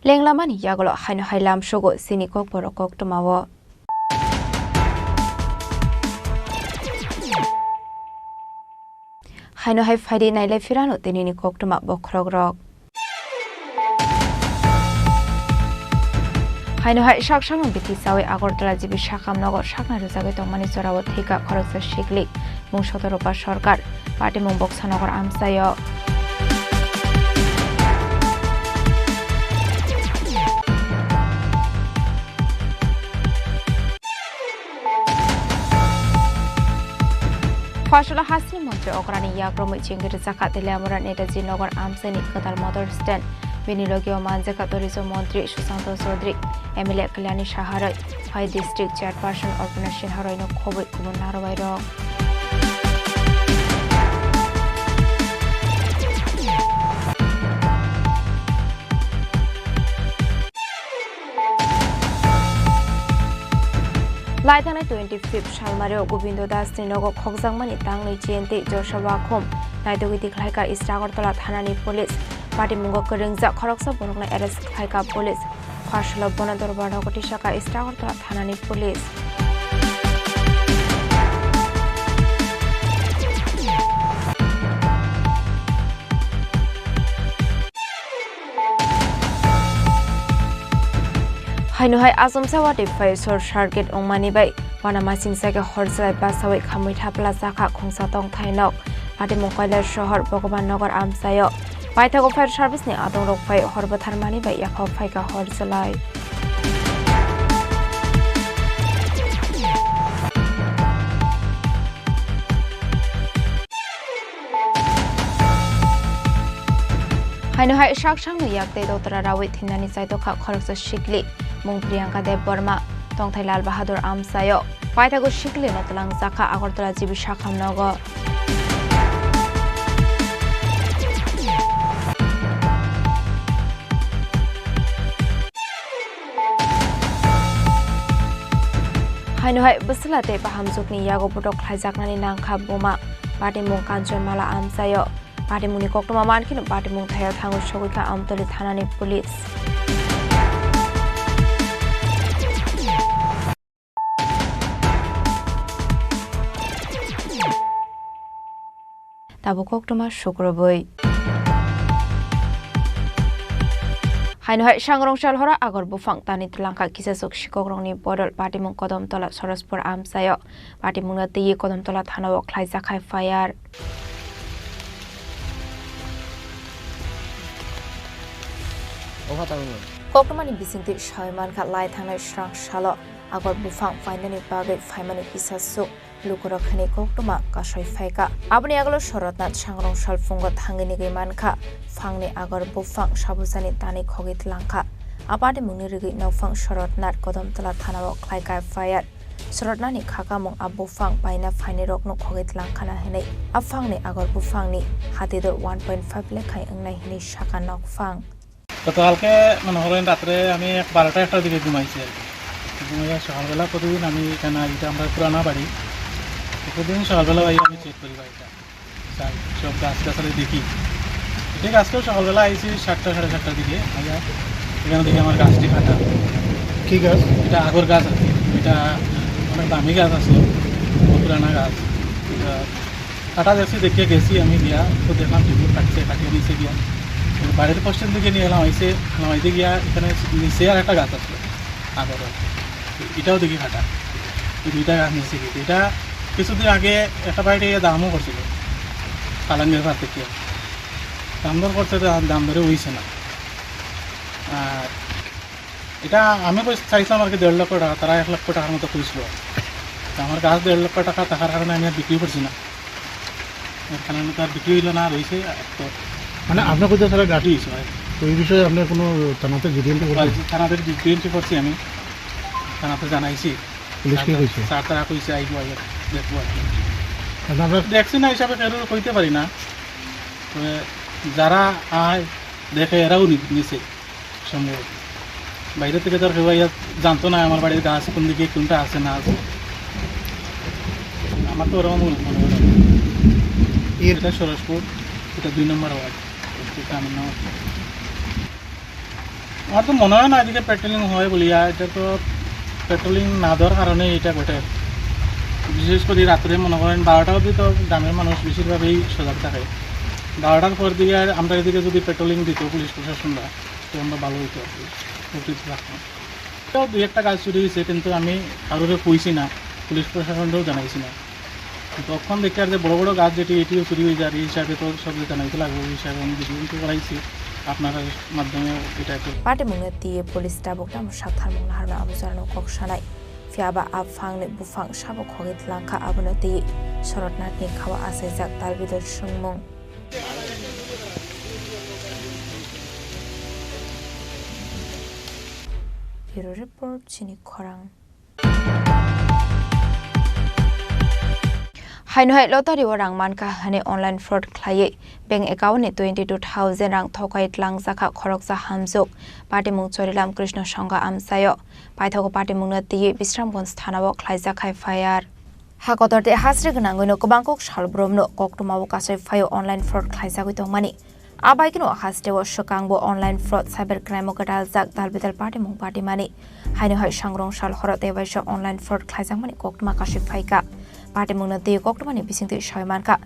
Lenglamani yagulo haino hai lamsogo chini kokborok koktwmao. Haino hai phaidi nailai phirano tinini koktwma bokhorokrok. Haino hai sak sakno bithi chawi Agartala G B sakam nogo saknai rwjagwi tongmani jorao thwikha khoroksa sikli, mung Sotoropa Sarkar, patimung Boksanagar amchaio. Phasalo hasini montri okrani yakromwi chengwi rwjakha Teliamura Netaji Nagar amchaini kwtal motor stand. Bini logio manjakha tourism montri Susanto Chaudhary, M L A Kalyani Saha rwi, phai district chairperson Arpana Sinha rwino khobwi kubun narwai rok. Lai thangnai twenty fifth salmario Gobindo Das ni nogo khokjakmani tangnwi chiyentwi Joshua Khum naitugwi tikhlaikha East Agartala thanani police. Patimungo kwrwngjak khoroksa borokno arrest khlaikha police. Phasalo bono dorbar nogo tisakha East Agartala thanani police. Haino hai achomsa watwi phai short circuit wngmani bai uanamasingcha khe hor chwrai bachaui khamui thapla chakha khungsa tongthai nok. Patimung Kailasahar Bhagavan Nagar amchaio. Paithago fire service ni adongrok phai hor bwtharmani bai yaphao phaikha hor chwrai. Haino hai sak sakno yak tei dotra raui thinani chaitokha khoroksa sikli, mung Priyanka Debbarma, tongthai Lal Bahadur amchaio. Paithago siklino twlangjakha Agartala G B Sakham nogo. Haino hai bwswla tei bahamjwkni yago botok khlaijaknani nangkha buma. Patimung Kanchanmala amchaio. Patimungni koktwma mankheno patimung thaio thangwi sogwikha Amtoli thanani police. Tabuk koktwma sukrubwi. Haino hai Sangrong Salhora Agor buphang tani twlangkha kisachuk sikokrokni bodol patimung Kodom Tola Sorospur amchaio. Patimungno twiwi Kodom Tola thanao khlaijak hai fire. Koktwmani bisingtwi sawi mankha lai thangnai srang salo Agor buphang painani bagwi phaimani kisachuk lukurok hinwi koktwma kasoi phaikha. Aboni agalo Sorotnath Sangrong Salphungo thangwi nigwi mankha, phangni Agor buphang sabujani tani khogwi tlangkha. A patimungni rigwi nokphang Sorotnath Kodom Tola thanao khlaikha F I R. Sorotnani khakamung a buphang paina phainirokno khogwi tlangkhana hinwi a phangni Agor buphangni hatidor one point five lekhai wngnai hinwi sakha nokphang. গতকালকে মনে করেন রাত্রে আমি এক বারোটা একটার দিকে ঘুমাইছি আর কি। ঘুমাইয়া সকালবেলা প্রতিদিন আমি এখানে, এটা আমরা পুরানা বাড়ি, প্রতিদিন সকালবেলা ভাই আমি চেক করি বাড়িটা, যাই সব গাছ গাছালি দেখি। ঠিক আজকেও সকালবেলা আইছি সাতটা, সাড়ে সাতটার দিকে, আইয়া এখানে দেখি আমার গাছটি কাটা। কি গাছ? এটা আগর গাছ আর কি, এটা অনেক দামি গাছ আছে, পুরানা গাছ। এটা কাটা দেখছি, দেখিয়া গেছি আমি গিয়া, তো দেখলাম টিউব কাটছে, কাটিয়ে নিচে গিয়া বাড়ির পশ্চিম দিকে নিয়ে এলাম, আইসে নামাইতে গিয়া এখানে নিচে আর একটা গাছ আসলো আগর, এটাও দেখি কাটা, এই দুইটা গাছ নিচে গেছে। এটা কিছুদিন আগে একটা বাড়িতে দামও করছিল কালাঙ্গের ভাত থেকে, দাম দর করছে, তো দাম দরে হইছে না। আর এটা আমি কই চাইছিলাম আর কি দেড় লক্ষ টাকা, তারা এক লক্ষ টাকার মতো কইছিল। তো আমার গাছ দেড় লক্ষ টাকা থাকার কারণে আমি আর বিক্রি করছি না। এর কারণে তো আর বিক্রি হইলো না, রইছে। তো মানে আপনার কোথাও তারা গাছ, জি, স্যার। তো এই বিষয়ে আপনি কোনো থানাতে জিডি এন্ট্রি করছেন? থানাতে জিডি এন্ট্রি করছি আমি, থানাতে জানাইছি। পুলিশ কি স্যার, কইছে? স্যার তারা কইছে আইবো, আইবো, দেখবো আর কি। আচ্ছা, আমরা দেখছি না হিসাবে কেউ কইতে পারি না, তবে যারা আয় দেখে এরাও নি-, নিছে। সম্ভবত বাইরে থেকে তো আর কেউ আইয়া জানতো না আমার বাড়ির গাছ কোন দিকে, কোনটা আছে না আছে। আমার তো ওরকম মনে, মনে হয় না। এর এটা সরোজপুর, এটা দুই নম্বর ওয়ার্ড, এটা গ্রামের নাম আর কি। আমার তো মনে হয় না এদিকে পেট্রোলিং হয় বলিয়া, এটা তো পেট্রোলিং না দেওয়ার কারণে এটা ঘটে। বিশেষ করে রাত্রে মনে করেন বারোটা অবধি তো গ্রামের মানুষ বেশিরভাগই সজাগ থাকে। বারোটার পর দিকে আর আমরা এদিকে যদি পেট্রোলিং দিত পুলিশ প্রশাসনরা, তো আমরা ভালো হইতো আর কি, উপকৃত থাকতাম। তো দুই একটা গাছ চুরি হয়েছে, কিন্তু আমি কারোরে কইছি না, পুলিশ প্রশাসনকেও জানাইছি না। তখন দেখি আর যে বড় বড় গাছ যেটি, এটিও চুরি হয়ে যায়, এই হিসাবে তো সব জানাইতে লাগবে, ওই হিসাবে আমি ভিডিও কিন্তু করাইছি আপনার মাধ্যমে, এটা একটু। Patimungno twiwi police tabuk tamo saktharmung naharno abo jorano kok sanai. Phiya ba a phangni buphang sabo khogwi tlangkha, abono twiwi Sorotnathni khawa achaijak talbidal swngmung. Bureau Report, Chini Khorang. Haino hai lottery o rang mankha hwnwi online fraud khlaiwi bank account ni twenty two thousand rang thokai tlangjakha khoroksa hamjwk, Patimung Chorilam Krishna Songha amchaio. Paithago patimungno twiwi Bisramganj thanao khlaijak hai F I R. Ha kotor tei hasri gwnangwino kwbang kok sal borokno koktwmao kasai phaio online fraud khlaijagwi tongmani. A baikeno hasteo swkangbo online fraud cyber crime-o gwdaljak dalbidal patimung patimani. Haino hai Sangrong Salhoro tei waisa online fraud khlaijakmani koktwma kasui phaikha. Patimungno twi koktwmani bisingtwi sawi mankha.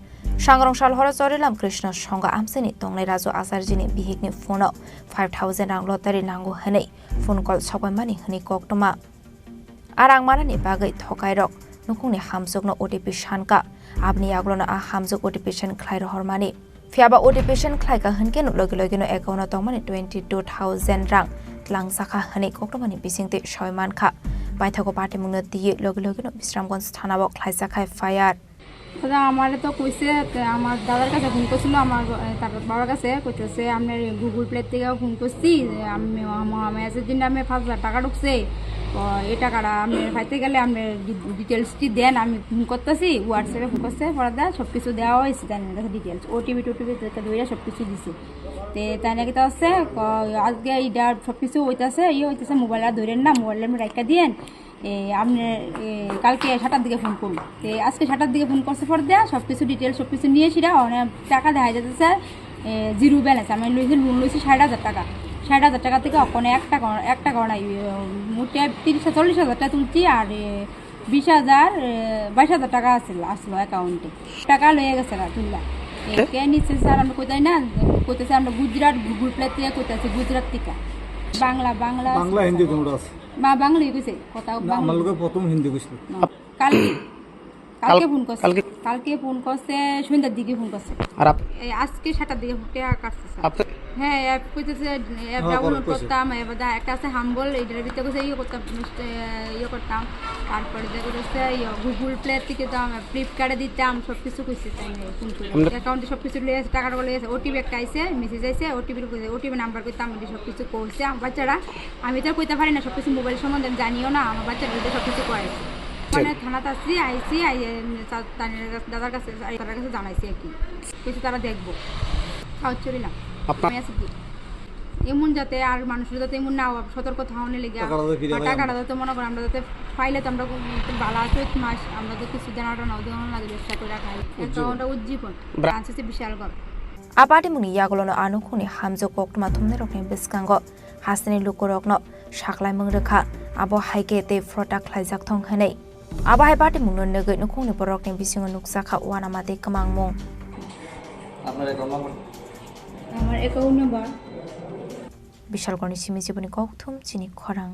Sangrong Salhoro Chorilam Krishna Songha amchaini tongnai Raju Acharjini bihikni phone-o five thousand rang lottery nango hwnwi phone call sokbaimani hwnwi koktwma. A rang manani bagwi thokairok nukhungni hamjwkno O T P sankha, aboni yagulono a hamjwk O T P send khlai rohormani. Phiya ba O T P send khlaikha hwnkhe no logi logino account-o tongmani twenty two thousand rang twlangjakha hwnwi koktwmani bisingtwi sawi mankha. Paithago patimungno twiwi logi logino Bisramganj thana-o khlaijakha F I R. দাদা, আমারে তো কইছে, তে আমার দাদার কাছে ফোন করছিল, আমার, এ, তার বাবার কাছে, কইতেছে, "আপনার এই Google Play থেকে ফোন করছি, যে আমি মহা-, মহামায়া সেদিন নামে পাঁচ হাজার টাকা ঢুকছে, তো এই টাকাটা আপনি পাইতে গেলে আপনি ডি-, ডিটেলসটি দেন, আমি ফোন করতেছি।" WhatsApp-এ ফোন করছে, পরে দেয়, সব কিছু দেওয়া হয়েছে, তাই আমার কাছে ডিটেলস, ওটিপি টোটিপি ধরে সব কিছু দিছে। তে তাই নাকি তো আছে, ক-, আজকে এইটা সব কিছু হইতেছে, ইয়ে হইতেছে, মোবাইল আর ধরেন না, মোবাইল আপনি রাখা দিয়েন। এ, আপনি, এ, কালকে সাতটার দিকে ফোন করুন। তো আজকে সাতটার দিকে ফোন করছে পর দেয়া, সব কিছু ডিটেলস, সব কিছু নিয়ে সেটা, মানে, টাকা দেখা যাচ্ছে, স্যার, এ, জিরো ব্যালেন্স। আমি লইছি, লোন লইছি ষাট হাজার টাকা। ষাট হাজার টাকা থেকে ওখানে এক টাকা, এক টাকাও নাই। এ, মোটে তিরিশ, চল্লিশ হাজার টাকা তুলছি, আর, এ, বিশ হাজার, এ, বাইশ হাজার টাকা আসছিল, আসলো অ্যাকাউন্টে। টাকা লইয়া গেছে না, তুললা। এ, কে? কে নিচ্ছে, স্যার, আমরা কোথায় না, কোথায়, স্যার, আমরা গুজরাট, গুগল প্লে থেকে কোথায় আছে, গুজরাট থেকে। বাংলা, বাংলা বাংলা, হিন্দি দুটো আছে। মা বাংলায় কইছে, কথা না, বাংলা। আমার লগে প্রথম হিন্দি কইছিল। না। আপ-, কালকে, কালকে কাল-, ফোন করছে। কালকে? কালকে ফোন করছে, সন্ধ্যার দিকে ফোন করছে। আর আপ-, এই আজকে সাতটার দিকে ফোন টেকা কাটছে, স্যার। আপ-, হ্যাঁ, অ্যাপ কইতেছে, অ্যাপ হ্যাঁ, ডাউনলোড কইছে। করতাম, এবার দা-, একটা আছে হাম্বল, এটার ভিতরে কইছে ইয়ে করতাম, এ, ইয়ে করতাম। তারপরে দেখা যাচ্ছে, ইয়ে, গুগল প্লে থেকে দাম, ফ্লিপকার্টে দিতাম, সব কিছু কইছে, তাই নিয়ে ফোন করে। আমরা অ্যাকাউন্টে সব কিছু লইয়া আছে, টাকাটা লইয়া আছে, ওটিপি একটা আইছে, মেসেজ আইছে, ওটিপির কইছে, ওটিপি নাম্বার কইতাম, এটা সব কিছু কইছে। আমার বাচ্চারা, আমি তো আর কইতে পারি না, সব কিছু মোবাইল সম্বন্ধে আমি জানিও না, আমার বাচ্চারা এটা সব কিছু কয়। ঠিক। মানে থানাতে আসছি, আইছি, আই-, এম, তা-, তানির কাছে, দাদার কাছে, আই-, তার কাছে জানাইছি আর কি। কিছু তারা দেখবো। সাহায্য করি না। আপনার আমি আছি কি? এমন যাতে আর মানুষের যাতে এমন না হয়, সতর্ক থাকলে লেগে। টাকাটা তো ফিরে আর পাই টাকাটা আমরা। যাতে মনে করো আমরা যাতে পাইলে তো আমরা কোন, কোন বালা চৈত মাস আমরা তো কিছু দেনা টেনা ওদের লাগে ব্যবসা করে খাই। উজ্জীবন। অ্যাকাউন্টটা উজ্জীবন। ব্রা- চান্স আছে বিশাল কম। A patimungni yagulono a nukhungni hamjwk koktwma thumnairokni bwskango hasteni lukurokno saklaimung rwkha, abo hai khe tei phrota khlaijak thung hwnwi. Abo hai patimungno nugwi nukhungni borokni bisingo nukjakha uanama tei kwmangmung. আপনার account number? আমার account number. Bishalkorni simi jiboni kokthum chini khorang.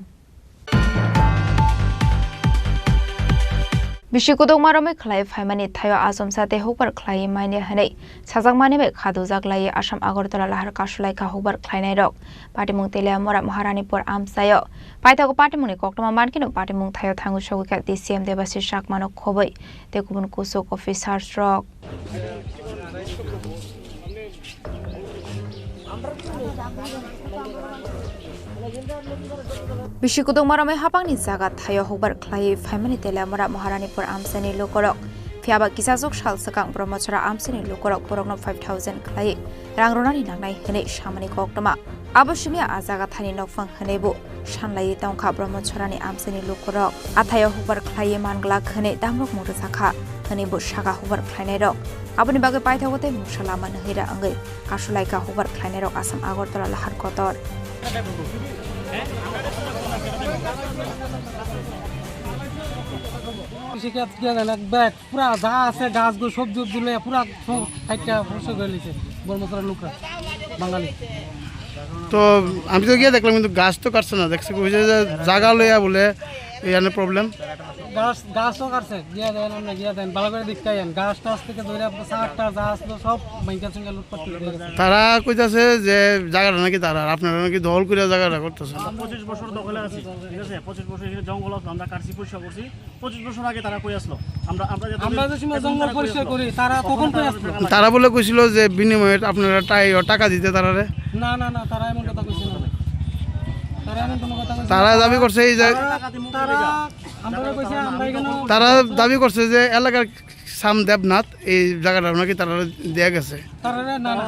Bisi kudukma romwi khlai phaimani thaio achomsa tei hukbar khlaiwi manya hwnwi sajakmani bai khadujak laiwi Assam Agartala lahar kasulaikha hukbar khlainairok. Patimung Teliamura Maharanipur amchaio. Paithago patimungni koktwma mankhe no patimung thaio thangwi sogwikha D C M Debashish Chakmano khobwi tei kubun kusuk officers rok. Bisi kudukma romwi hapangni jaga thaio hukbar khlaiwi phaimani Teliamura Maharanipur amchaini lukurok. Phiyaba kisasuk sal swkang Brahmachara amchaini lukurok borokno five thousand khlaiwi rang rwnani nangnai hwnwi samani koktwma. Abo simi a jaga thani nokphang hwnwi bo sanlaiwi tongkha Brahmacharani amchaini lukurok. Athaio hukbar khlaiwi manglak hwnwi damrokmung rwjakha hwnwi bo sakha hukbar khlainairok. Aboni bagwi paithago tei mungsa lama nahira wngwi kasulaikha hukbar khlainairok Assam Agartala lahar kotor. কৃষিকাজ গিয়া দেন এক ব্যাগ, পুরা যা আছে গাছগুলো, সবজি উবজি লইয়া পুরা সব কাটিয়া ধ্বংস করে লিছে বর্মচরা লোকরা, বাঙালি। তো আমি তো গিয়ে দেখলাম, কিন্তু গাছ তো কাটছে না, দেখছি কইছে যে জায়গা লইয়া বলে এখানে প্রবলেম। গাছ, গাছও কাটছে, গিয়া দেন, আমরা গিয়া দেন, ভালো করে দেখতে আইন। গাছ টাছ থেকে ধরে আপনার চারটা যা আসলো সব ভাঙ্গা চুঙ্গা লুটপাট করে দিয়ে গেছে। তারা কইতাছে যে জায়গাটা নাকি তারা, আপনারা নাকি দখল করে জায়গাটা করতেছেন। আমরা পঁচিশ বছর দখলে আছি, ঠিক আছে? পঁচিশ বছর এখানে জঙ্গল আসলো, আমরা কাটছি, পরিষ্কার করছি। পঁচিশ বছর আগে তারা কই আসলো? আমরা, আমরা যে আমরা যে সময় জঙ্গল পরিষ্কার করি, তারা তখন কই আসলো? তারা বলে কইছিল যে বিনিময়ে আপনারা টাই-, টাকা দিতে তারারে। না, না, না, তারা এমন কথা কইছে না। তারা এমন কোনো কথা কইছে না। তারা দাবি করছে এই যে তারা, তারা, আমরা কইছে, আমরা এখানে তারা দাবি করছে যে এলাকার সাম দেবনাথ এই জায়গাটা নাকি তারা দেয়া গেছে। তারা না, না।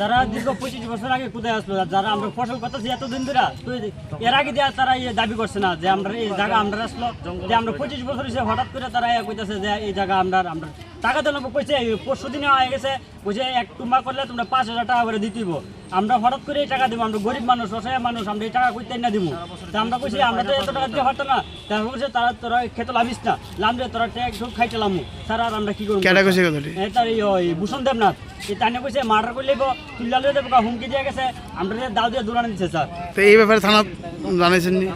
তারা দীর্ঘ পঁচিশ বছর আগে কোথায় আসলো? যারা আমরা ফসল করতেছি এতদিন ধরে, তো এর আগে দিয়ে তারা এই দাবি করছে না যে আমরা এই জায়গা আমরা আসলো, যে আমরা পঁচিশ বছর হইছে, হঠাৎ করে তারা ইয়া কইতাছে যে এই জায়গা আমরা, আমরা টাকা দিলাম কইছে, এই পরশু দিনে আয় গেছে, কইছে এক টুমা করলে তোমরা পাঁচ হাজার টাকা করে দিতে হইব। আমরা হঠাৎ করে এই টাকা দিব, আমরা গরিব মানুষ, অসহায় মানুষ, আমরা এই টাকা কইতে না দিব। তা আমরা কইছি আমরা তো এত টাকা দিয়ে হতো না। তারপর কইছে তারা তোরা খেতে লাভিস না, লামলে তোরা ট্যাক্স সব খাইতে লামু। স্যার আর আমরা কি করব? কেডা কইছে কথাটি? এ তার এই ওই ভূষণ দেবনাথ, এ তানে কইছে মার্ডার করে লইব, তুইলা লই দেবো, হুমকি দিয়ে গেছে। আমরা যে দাও দিয়ে দৌড়ানো দিছে স্যার। তো এই ব্যাপারে থানা জানাইছেন নি?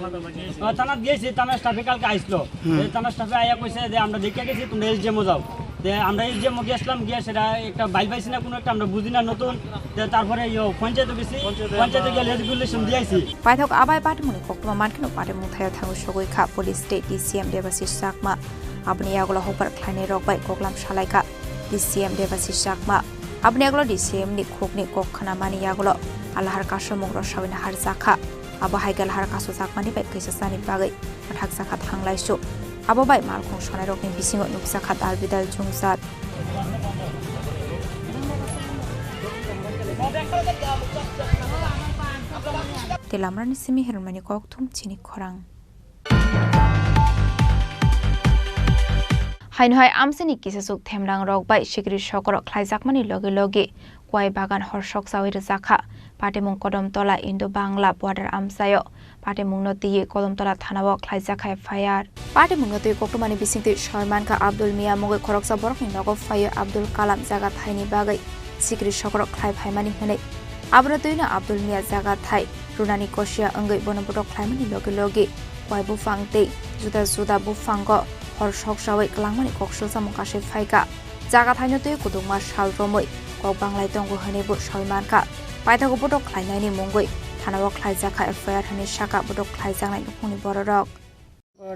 আহ, থানাত গেছি, থানার স্টাফে কালকে আইসলো। হুম। এই থানার স্টাফে আইয়া কইছে যে আমরা দেখে গেছি, তোমরা এসডিএমও যাও। তে আমরা এসডিএমও গেছিলাম, গিয়া সেটা একটা বাইল পাইছি না কোনো একটা, আমরা বুঝি না নতুন। তে তারপরে ইয়ো পঞ্চায়েত গেছি, পঞ্চায়েতে গিয়ে রেগুলেশন দিয়ে আইছি। Paithak abai patimungni koktwma mankhe no patimung thaio thangwi sogwi kha police tei D C M Debashish Chakma. Aboni yagulo hopar khlainai rok bai koklam salai kha D C M Debashish Chakma. Aboni yagulo D C M ni khukni kok khnamani yagulo alahar kasomung rosawina harjakha. Abo hai khe lahar kasu jakmani bai kisa chani bagwi mwthakjakha thanglaisu. Abo bai malkhung sonairokni bisingo nukjakha dal bidal chungjak. Telamrani simi hirmani kokthum chini khorang. Haino hai amchaini kisachuk themrang rok bai sikri sokoro khlaijakmani logi logi Kwai bagan hor soksawi rwjakha. Patimung Kodom Tola Indo Bangla border amchaio. Patimungno twiwi Kodom Tola thanao khlaijak F I R. Patimungno twiwi koktwmani bisingtwi soi mankha Abdul Mia mungwi khoroksa borokni nogo phaiwi Abdul Kalam jaga thaini bagwi sikri sokorok khlai phaimani hwnwi. Abono twino Abdul Mia jaga thai runani kosia wngwi bono botok khlaimani logi logi kwai buphang tei juda juda buphango hor soksawi kwlangmani koksul samung kasui phaikha. Jaga thaino twi kwdwkma sal romwi kok banglai tongo hwnwi bo sawi mankha. Paithago botok khlainaini mungwi thanao khlaijakha F I R hwnwi sakha botok khlaijaknai nukhungni bororok.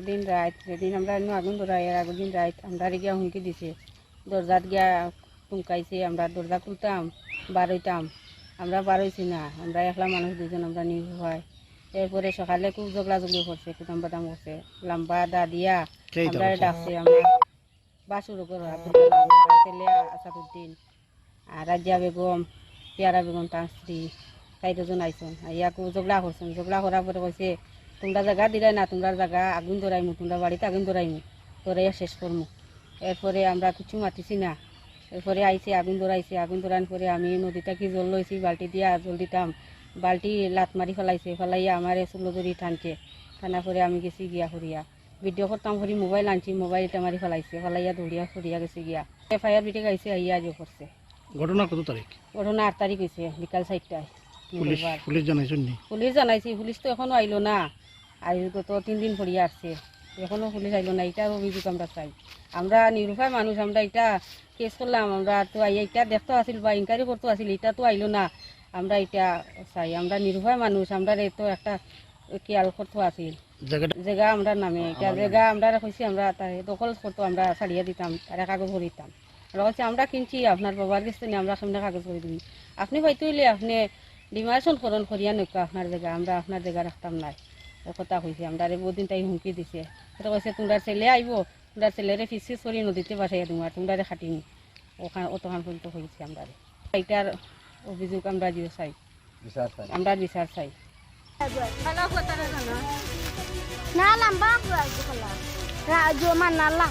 Din rait, din আমরা এমনি আগুন ধরাই, আর আগুন দিন রাইত আমরা রেগে হুমকি দিছে, দরজাত গিয়া টুমকাইছে, আমরা দরজা খুলতাম, বার হইতাম, আমরা বার হইছি না, আমরা একলা মানুষ দুজন, আমরা নিরুপায়। এরপরে সকালে খুব ঝগড়া ঝগড়ি করছে, কুদাম বাদাম করছে, লম্বা দা দিয়া আমরা ডাকছে, আমরা বাসুর ঘর আব্দুল কালাম, তার ছেলে আসাদুদ্দিন, আর রাজিয়া বেগম, পিয়ারা বেগম, তার স্ত্রী, চাইরজন আইসন। আইয়া খুব ঝগড়া করছেন। ঝগড়া করার পরে কইছে, "তোমরা জায়গা দিলে না, তোমরা জায়গা আগুন ধরাইমু, তোমরা বাড়িতে আগুন ধরাইমু, ধরাইয়া শেষ করমু।" এরপরে আমরা কিছু মাতিছি না। এরপরে আইছে, আগুন ধরাইছে। আগুন ধরানোর পরে আমি নদীটা কি জল লইছি, বালতি দিয়া জল দিতাম। বালতি লাত মারি ফেলাইছে, ফেলাইয়া আমারে চুলো ধরি টানছে। টানার পরে আমি গেছি গিয়া হরিয়া। ভিডিও করতাম করি মোবাইল আনছি, মোবাইল ইটা মারি ফেলাইছে, ফেলাইয়া দৌড়িয়া সরিয়া গেছে গিয়া। এফআইআর বিটে গাইছে, আইয়া আজও করছে। ঘটনা কত তারিখ? ঘটনা আট তারিখ হয়েছে, বিকাল চারটায়, পুলিশ, মঙ্গলবার। পুলিশ জানাইছেন নি? পুলিশ জানাইছি, পুলিশ তো এখনো আইলো না। আজ গত তিন দিন পরিয়া আসছে, এখনো পুলিশ আইলো না। এটার অভিযোগ আমরা চাই। আমরা নিরুপায় মানুষ, আমরা এটা কেস করলাম, আমরা তো আইয়া এটা দেখতে আসিল বা ইনকোয়ারি করতে আসিল, এটা তো আইলো না। আমরা এটা চাই, আমরা নিরুপায় মানুষ, আমরা তো একটা খেয়াল করতে আসিল। জায়গাটা জায়গা আমরা নামে, এটা জায়গা আমরা কইছি, আমরা তাই দখল করতো, আমরা ছাড়িয়ে দিতাম, তারা কাগজ করে দিতাম। আমরা কইছি, "আমরা কিনছি আপনার বাবার কাছ থেকে, আমরা সামনে কাগজ করে দিন। আপনি পাইতে হইলে আপনি ডিমার্কেশন করুন, করিয়া নৌকা আপনার জায়গা, আমরা আপনার জায়গা রাখতাম নাই।" এই কথা কইছি, আমরা রে বহুদিন তাই হুমকি দিছে। এটা কইছে, "তোমরা ছেলে আইবো, তোমরা ছেলেরে ফিস ফিস করি নদীতে ভাসাইয়া দিমু, আর তোমরা রে খাটিমু।" ওখান, অতখান পর্যন্ত কইছে আমরা রে। এটার অভিযোগ আমরা দিও চাই। বিচার চাই। আমরা বিচার চাই। Na lamba buai jikala. Ra jo man na la.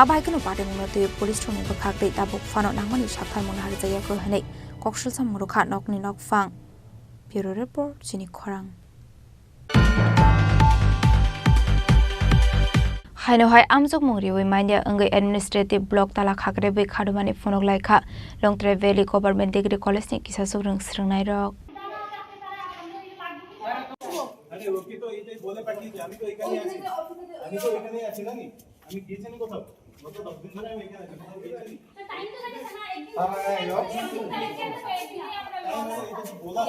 Abo hai kheno patimungno twi police rokni bwkhak tei tabuk phano nangmani saktharmung naharjakya kho hwnwi koksilsa murukha nokni nokphang. Bureau Report, Chini Khorang. Haino hai amjokmung riwi manya wngwi administrative block tala khakrebwi khadumani phunuk laikha Longtrai Valley Government Degree College ni kisa sukrwng swrwngnairok. আরে, ওকে তো এটাই বলে পাঠিয়েছি, আমি তো এখানেই আছি। আমি তো এখানেই আছি, নাকি? আমি গিয়েছি না কোথাও? গত দশ দিন ধরে আমি এখানে আছি, কোথাও গিয়েছি?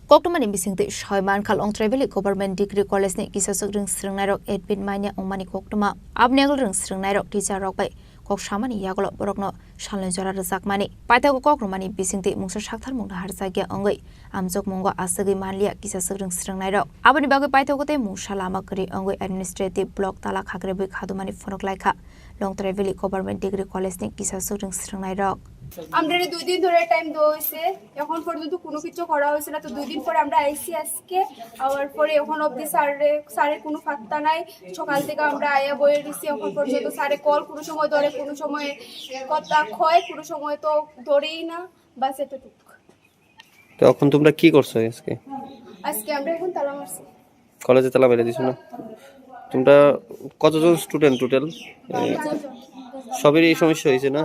Koktwmani bisingtwi soi mankha Longtrai Valley Government Degree College ni kisa sukrwng swrwngnairok admit manya wngmani koktwma. Aboni yagulo rwng swrwngnairok teacher rok bai kok samani yagulo borokno salnwi jora rwjakmani. Paithago kok rwmani bisingtwi mungsa saktharmung naharjakya wngwi amjokmungo aswgwi manliya kisa swrwng swrwngnairok. Aboni bagwi paithago tei mungsa lama kwrwi wngwi administrative block tala khakrebwi khadumani phunuk laikha Longtrai Valley Government Degree College ni kisa swrwng swrwngnairok. আমরা দুই দিন ধরে টাইম দেওয়া হয়েছে, এখন পর্যন্ত কোনো কিছু করা হয়েছে না। তো দুই দিন পরে আমরা আইসি আজকে, আবার পরে এখন অবধি স্যারে স্যারের কোনো পাত্তা নাই। সকাল থেকে আমরা আয়া বয়ে রয়েছি, এখন পর্যন্ত স্যারে কল কোনো সময় ধরে, কোনো সময় কথা কয়, কোনো সময় তো ধরেই না। বাস এতটুকু। তো এখন তোমরা কি করছো আজকে? আজকে আমরা এখন তালা মারছি। কলেজে তালা মেরে দিছো না? তোমরা কতজন স্টুডেন্ট টোটাল? সবেরই এই সমস্যা হয়েছে না?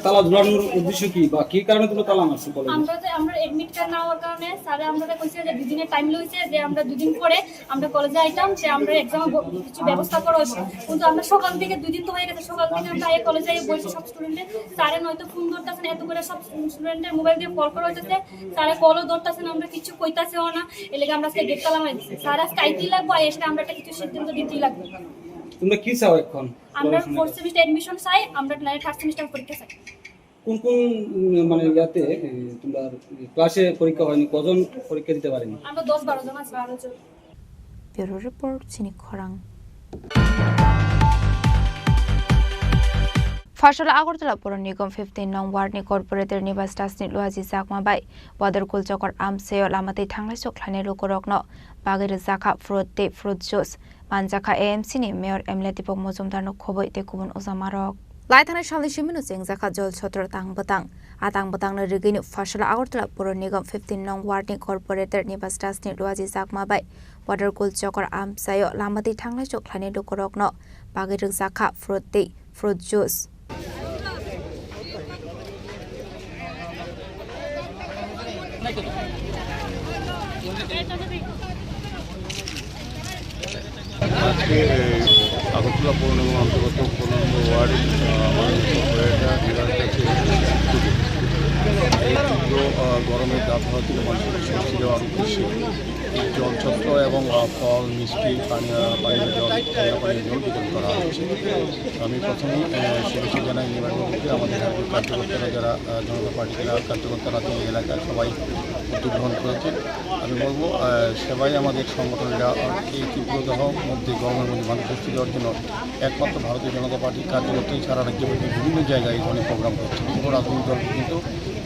তালা ঝুলানোর উদ্দেশ্য কি বা কি কারণে তোমরা তালা মারছো কলেজে? আমরা যে আমরা এডমিট কার্ড না হওয়ার কারণে স্যারে আমরা কইছে যে দুদিনের টাইম লইছে, যে আমরা দুদিন পরে আমরা কলেজে আইতাম, যে আমরা এক্সাম কিছু ব্যবস্থা করা হইব। কিন্তু আমরা সকাল থেকে, দুই দিন তো হয়ে গেছে, সকাল থেকে আমরা এই কলেজে বসে সব স্টুডেন্টে স্যারে নয়তো ফোন ধরতেছেন, এত করে সব স্টুডেন্টের মোবাইল দিয়ে কল করা হইতেছে, স্যারে কলও ধরতেছেন, আমরা কিছু কইতাছেও না। এর লেগে আমরা আজকে গেট তালা মারি দিচ্ছি। স্যার আজকে আইতেই লাগবো, আর এসে আমরা একটা কিছু সিদ্ধান্ত দিতেই লাগবো। তোমরা কি চাও এখন? আমরা ফোর্থ সেমিস্টার এডমিশন চাই, আমরা নাইলে থার্ড সেমিস্টার পরীক্ষা চাই। কোন কোন উম, মানে ইয়াতে এ, তোমরা ক্লাসে পরীক্ষা হয়নি, কজন পরীক্ষা দিতে পারেনি? আমরা দশ বারো জন আছি। বারো জন। Bureau Report, Chini Khorang. Pharsala Agartala Puro Nigam fifteen nong ward ni corporator Nibas Das ni luaji jakma bai Wadarkul Chokor amchaio lama tei thanglai sok khlainai lukurokno bagwi rwjakha fruit tei fruit juice. Manjakha A M C ni Mayor M L A Deepak Mojumdar no khobwi tei kubun ujamarok. Laithanai salni simi no chengjakha Jol Chotro tang bwtang. A tang bwtang no rigwi no Pharsala Agartala Puro Nigam fifteen nong ward ni corporator Nibas Das ni luaji jakma bai Wadarkul Chokor amchaio lama tei thanglai sok khlainai lukurokno bagwi rwjakha fruit tei fruit juice. আজকে এই আগরতলা পৌর নিগম অন্তর্গত পনেরো নম্বর ওয়ার্ডে, আহ, আমাদের কর্পোরেটর বিভাগ থেকে এই তীব্র, আহ, গরমের দাবদাহ থেকে মানুষকে স্বস্তি দেওয়ার উদ্দেশ্যে জল ছত্র এবং, আহ, ফল, মিষ্টি, পানীয়, পানীয় জল, ঠান্ডা পানীয় জল বিতরণ করা হচ্ছে। আমি প্রথমেই, আহ, শুভেচ্ছা জানাই নির্বাচন কমিটিকে, আমাদের এখানকার কার্যকর্তারা যারা, আহ, জনতা পার্টি জেলা কার্যকর্তারা আছেন, এই এলাকার সবাই উদ্যোগ গ্রহণ করেছেন। আমি বলবো, আহ, সেবাই আমাদের সংগঠন, এটা এই তীব্র দাহ মধ্যে, গরমের মধ্যে মানুষ স্বস্তি দেওয়ার জন্য একমাত্র ভারতীয় জনতা পার্টির কার্যকর্তাই সারা রাজ্যে বিভিন্ন জায়গায় এই ধরনের প্রোগ্রাম করছে, কোনো রাজনৈতিক দল কিন্তু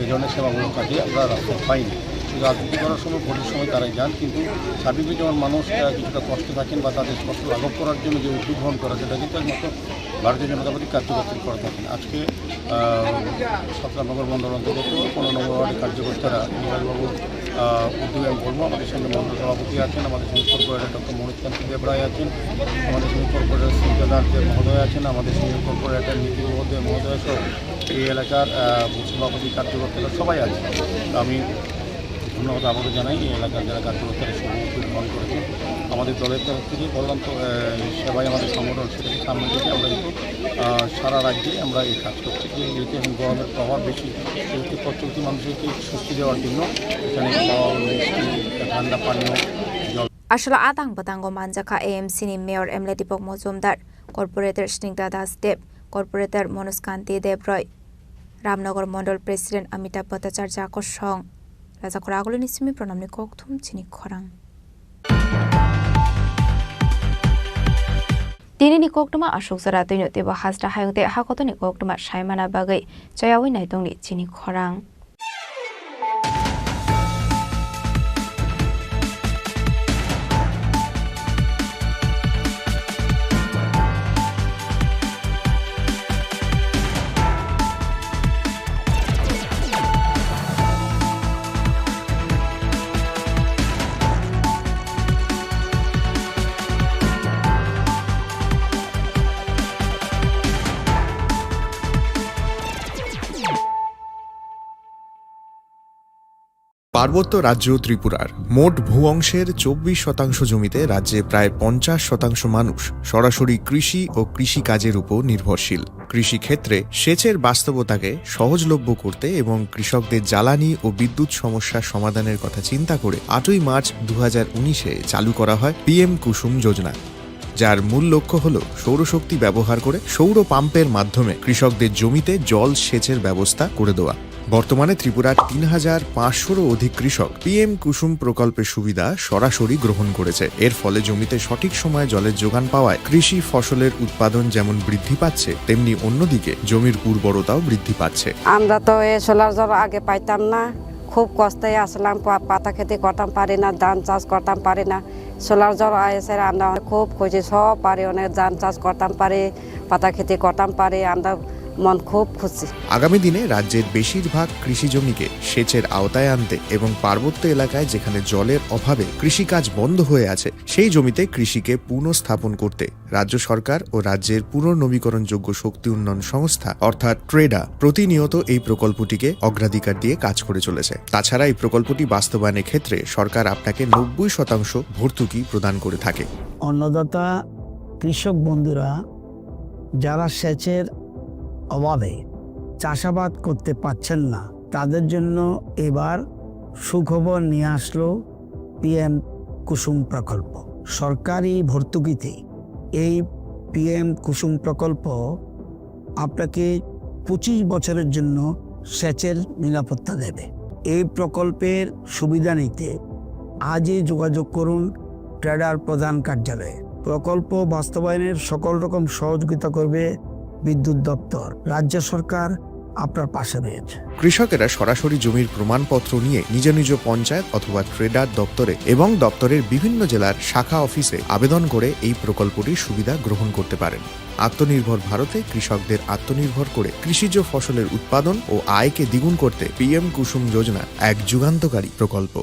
এই ধরনের সেবামূলক কাজে আমরা রাস্তায় পাইনি। শুধু রাজনীতি করার সময়, ভোটের সময় তারাই যান, কিন্তু সার্বিকভাবে যেমন মানুষ, আহ, কিছুটা কষ্টে থাকেন বা তাদের কষ্ট লাঘব করার জন্য যে উদ্যোগ গ্রহণ করা, সেটা কিন্তু একমাত্র ভারতীয় জনতা পার্টির কার্যকর্তাই করে থাকেন। আজকে, আহ, সাত নম্বর মণ্ডল অন্তর্গত পনেরো নম্বর ওয়ার্ডের কার্যকর্তারা নির্বাচনবাবুর, আহ, উদ্যোগে আমি বলবো, আমাদের সঙ্গে মণ্ডল সভাপতি আছেন, আমাদের সঙ্গে কর্পোরেটর ডক্টর মনোজ কান্তি দেব রায় আছেন, আমাদের সঙ্গে কর্পোরেটর সিদ্ধার্থ দেব মহোদয় আছেন, আমাদের সঙ্গে কর্পোরেটর নীতি মহোদয় মহোদয় সহ এই এলাকার, আহ, বুথ সভাপতি কার্যকর্তারা সবাই আছেন। তো আমি ধন্যবাদ আবারও জানাই এই এলাকার যারা কার্যকর্তারা শুভ উদ্যোগ গ্রহণ করেছেন। আমাদের দলের তরফ থেকে বললাম তো, আহ, সেবাই আমাদের সংগঠন, সেটাকে সামনে রেখে আমরা কিন্তু, আহ, সারা রাজ্যে আমরা এই কাজ করছি। যে যেহেতু এখন গরমের প্রভাব বেশি, সেহেতু প্রত্যেকটি মানুষকে স্বস্তি দেওয়ার জন্য এখানে ফল, মিষ্টি, ঠান্ডা পানীয়, জল। Aswla a tang bwtango manjakha A M C ni Mayor M L A Deepak Mojumdar, Corporator Snigdha Das Deb, Corporator Manoj Kanti Deb Roy, Ramnagar Mondol President Amitabh Bhattacharya kosong. Rajakhor agulini simi pranamni kokthum chini khorang. Tinini koktwma aswk jora twino teibo hasta hayung tei hakotoni koktwma saimana bagwi chayawi naitongni chini khorang. পার্বত্য রাজ্য ত্রিপুরার মোট ভূ অংশের চব্বিশ শতাংশ জমিতে রাজ্যে প্রায় পঞ্চাশ শতাংশ মানুষ সরাসরি কৃষি ও কৃষিকাজের উপর নির্ভরশীল। কৃষিক্ষেত্রে সেচের বাস্তবতাকে সহজলভ্য করতে এবং কৃষকদের জ্বালানি ও বিদ্যুৎ সমস্যা সমাধানের কথা চিন্তা করে আটই মার্চ দু হাজার উনিশে চালু করা হয় পিএম কুসুম যোজনা, যার মূল লক্ষ্য হল সৌরশক্তি ব্যবহার করে সৌর পাম্পের মাধ্যমে কৃষকদের জমিতে জল সেচের ব্যবস্থা করে দেওয়া। বর্তমানে ত্রিপুরার তিন হাজার পাঁচশোরও অধিক কৃষক পিএম কুসুম প্রকল্পের সুবিধা সরাসরি গ্রহণ করেছে। এর ফলে জমিতে সঠিক সময়ে জলের যোগান পাওয়ায় কৃষি ফসলের উৎপাদন যেমন বৃদ্ধি পাচ্ছে, তেমনি অন্যদিকে জমির উর্বরতাও বৃদ্ধি পাচ্ছে। আমরা তো এই সোলার জল আগে পাইতাম না, খুব কষ্টে আসলাম, পা-, পাতা খেতে করতাম পারি না, ধান চাষ করতাম পারি না। সোলার জল আইসে আমরা খুব খুশি, সব পারি, অনেক ধান চাষ করতাম পারি, পাতা খেতে করতাম পারি, আমরা মন খুব খুশি। আগামী দিনে রাজ্যের বেশিরভাগ কৃষি জমিকে সেচের আওতায় আনতে এবং পার্বত্য এলাকায় যেখানে জলের অভাবে কৃষিকাজ বন্ধ হয়ে আছে, সেই জমিতে কৃষিকে পুনঃস্থাপন করতে রাজ্য সরকার ও রাজ্যের পুনর্নবীকরণযোগ্য শক্তি উন্নয়ন সংস্থা অর্থাৎ ট্রেডা প্রতিনিয়ত এই প্রকল্পটিকে অগ্রাধিকার দিয়ে কাজ করে চলেছে। তাছাড়া এই প্রকল্পটি বাস্তবায়নের ক্ষেত্রে সরকার আপনাকে নব্বই শতাংশ ভর্তুকি প্রদান করে থাকে। অন্নদাতা কৃষক বন্ধুরা যারা সেচের অভাবে চাষাবাদ করতে পারছেন না, তাদের জন্য এবার সুখবর নিয়ে আসলো পিএম কুসুম প্রকল্প। সরকারি ভর্তুকিতে এই পিএম কুসুম প্রকল্প আপনাকে পঁচিশ বছরের জন্য সেচের নিরাপত্তা দেবে। এই প্রকল্পের সুবিধা নিতে আজই যোগাযোগ করুন ট্রেডার প্রধান কার্যালয়ে। প্রকল্প বাস্তবায়নের সকল রকম সহযোগিতা করবে বিদ্যুৎ দপ্তর। রাজ্য সরকার আপনার পাশে রয়েছে। কৃষকেরা সরাসরি জমির প্রমাণপত্র নিয়ে নিজ নিজ পঞ্চায়েত অথবা ট্রেডার দপ্তরে এবং দপ্তরের বিভিন্ন জেলার শাখা অফিসে আবেদন করে এই প্রকল্পটির সুবিধা গ্রহণ করতে পারেন। আত্মনির্ভর ভারতে কৃষকদের আত্মনির্ভর করে কৃষিজ ফসলের উৎপাদন ও আয়কে দ্বিগুণ করতে পিএম কুসুম যোজনা এক যুগান্তকারী প্রকল্প।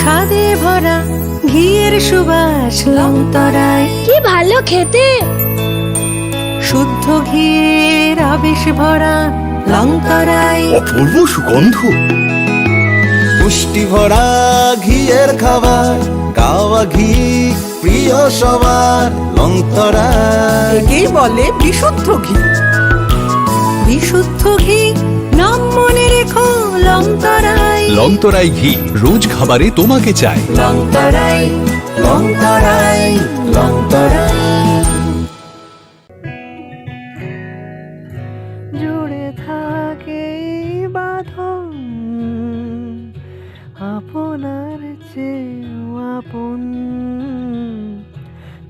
স্বাদে ভরা ঘিয়ের সুবাস লংতরাই। কি ভালো খেতে। শুদ্ধ ঘিয়ের আবেশ ভরা লংতরাই। অপূর্ব সুগন্ধ। পুষ্টি ভরা ঘিয়ের খাবার, গাওয়া ঘি প্রিয় সবার, লংতরাই। একেই বলে বিশুদ্ধ ঘি। বিশুদ্ধ ঘি, নাম মনে রেখো, লংতরাই। লংতরাই ঘি, রোজ খাবারে তোমাকে চাই। লংতরাই, লংতরাই, লংতরাই। জুড়ে থাকে এই বাঁধন, আপনার চেয়েও আপন।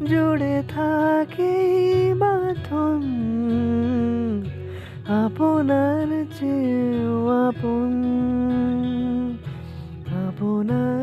জুড়ে থাকে এই বাঁধন, আপনার চেয়েও আপন। আপনার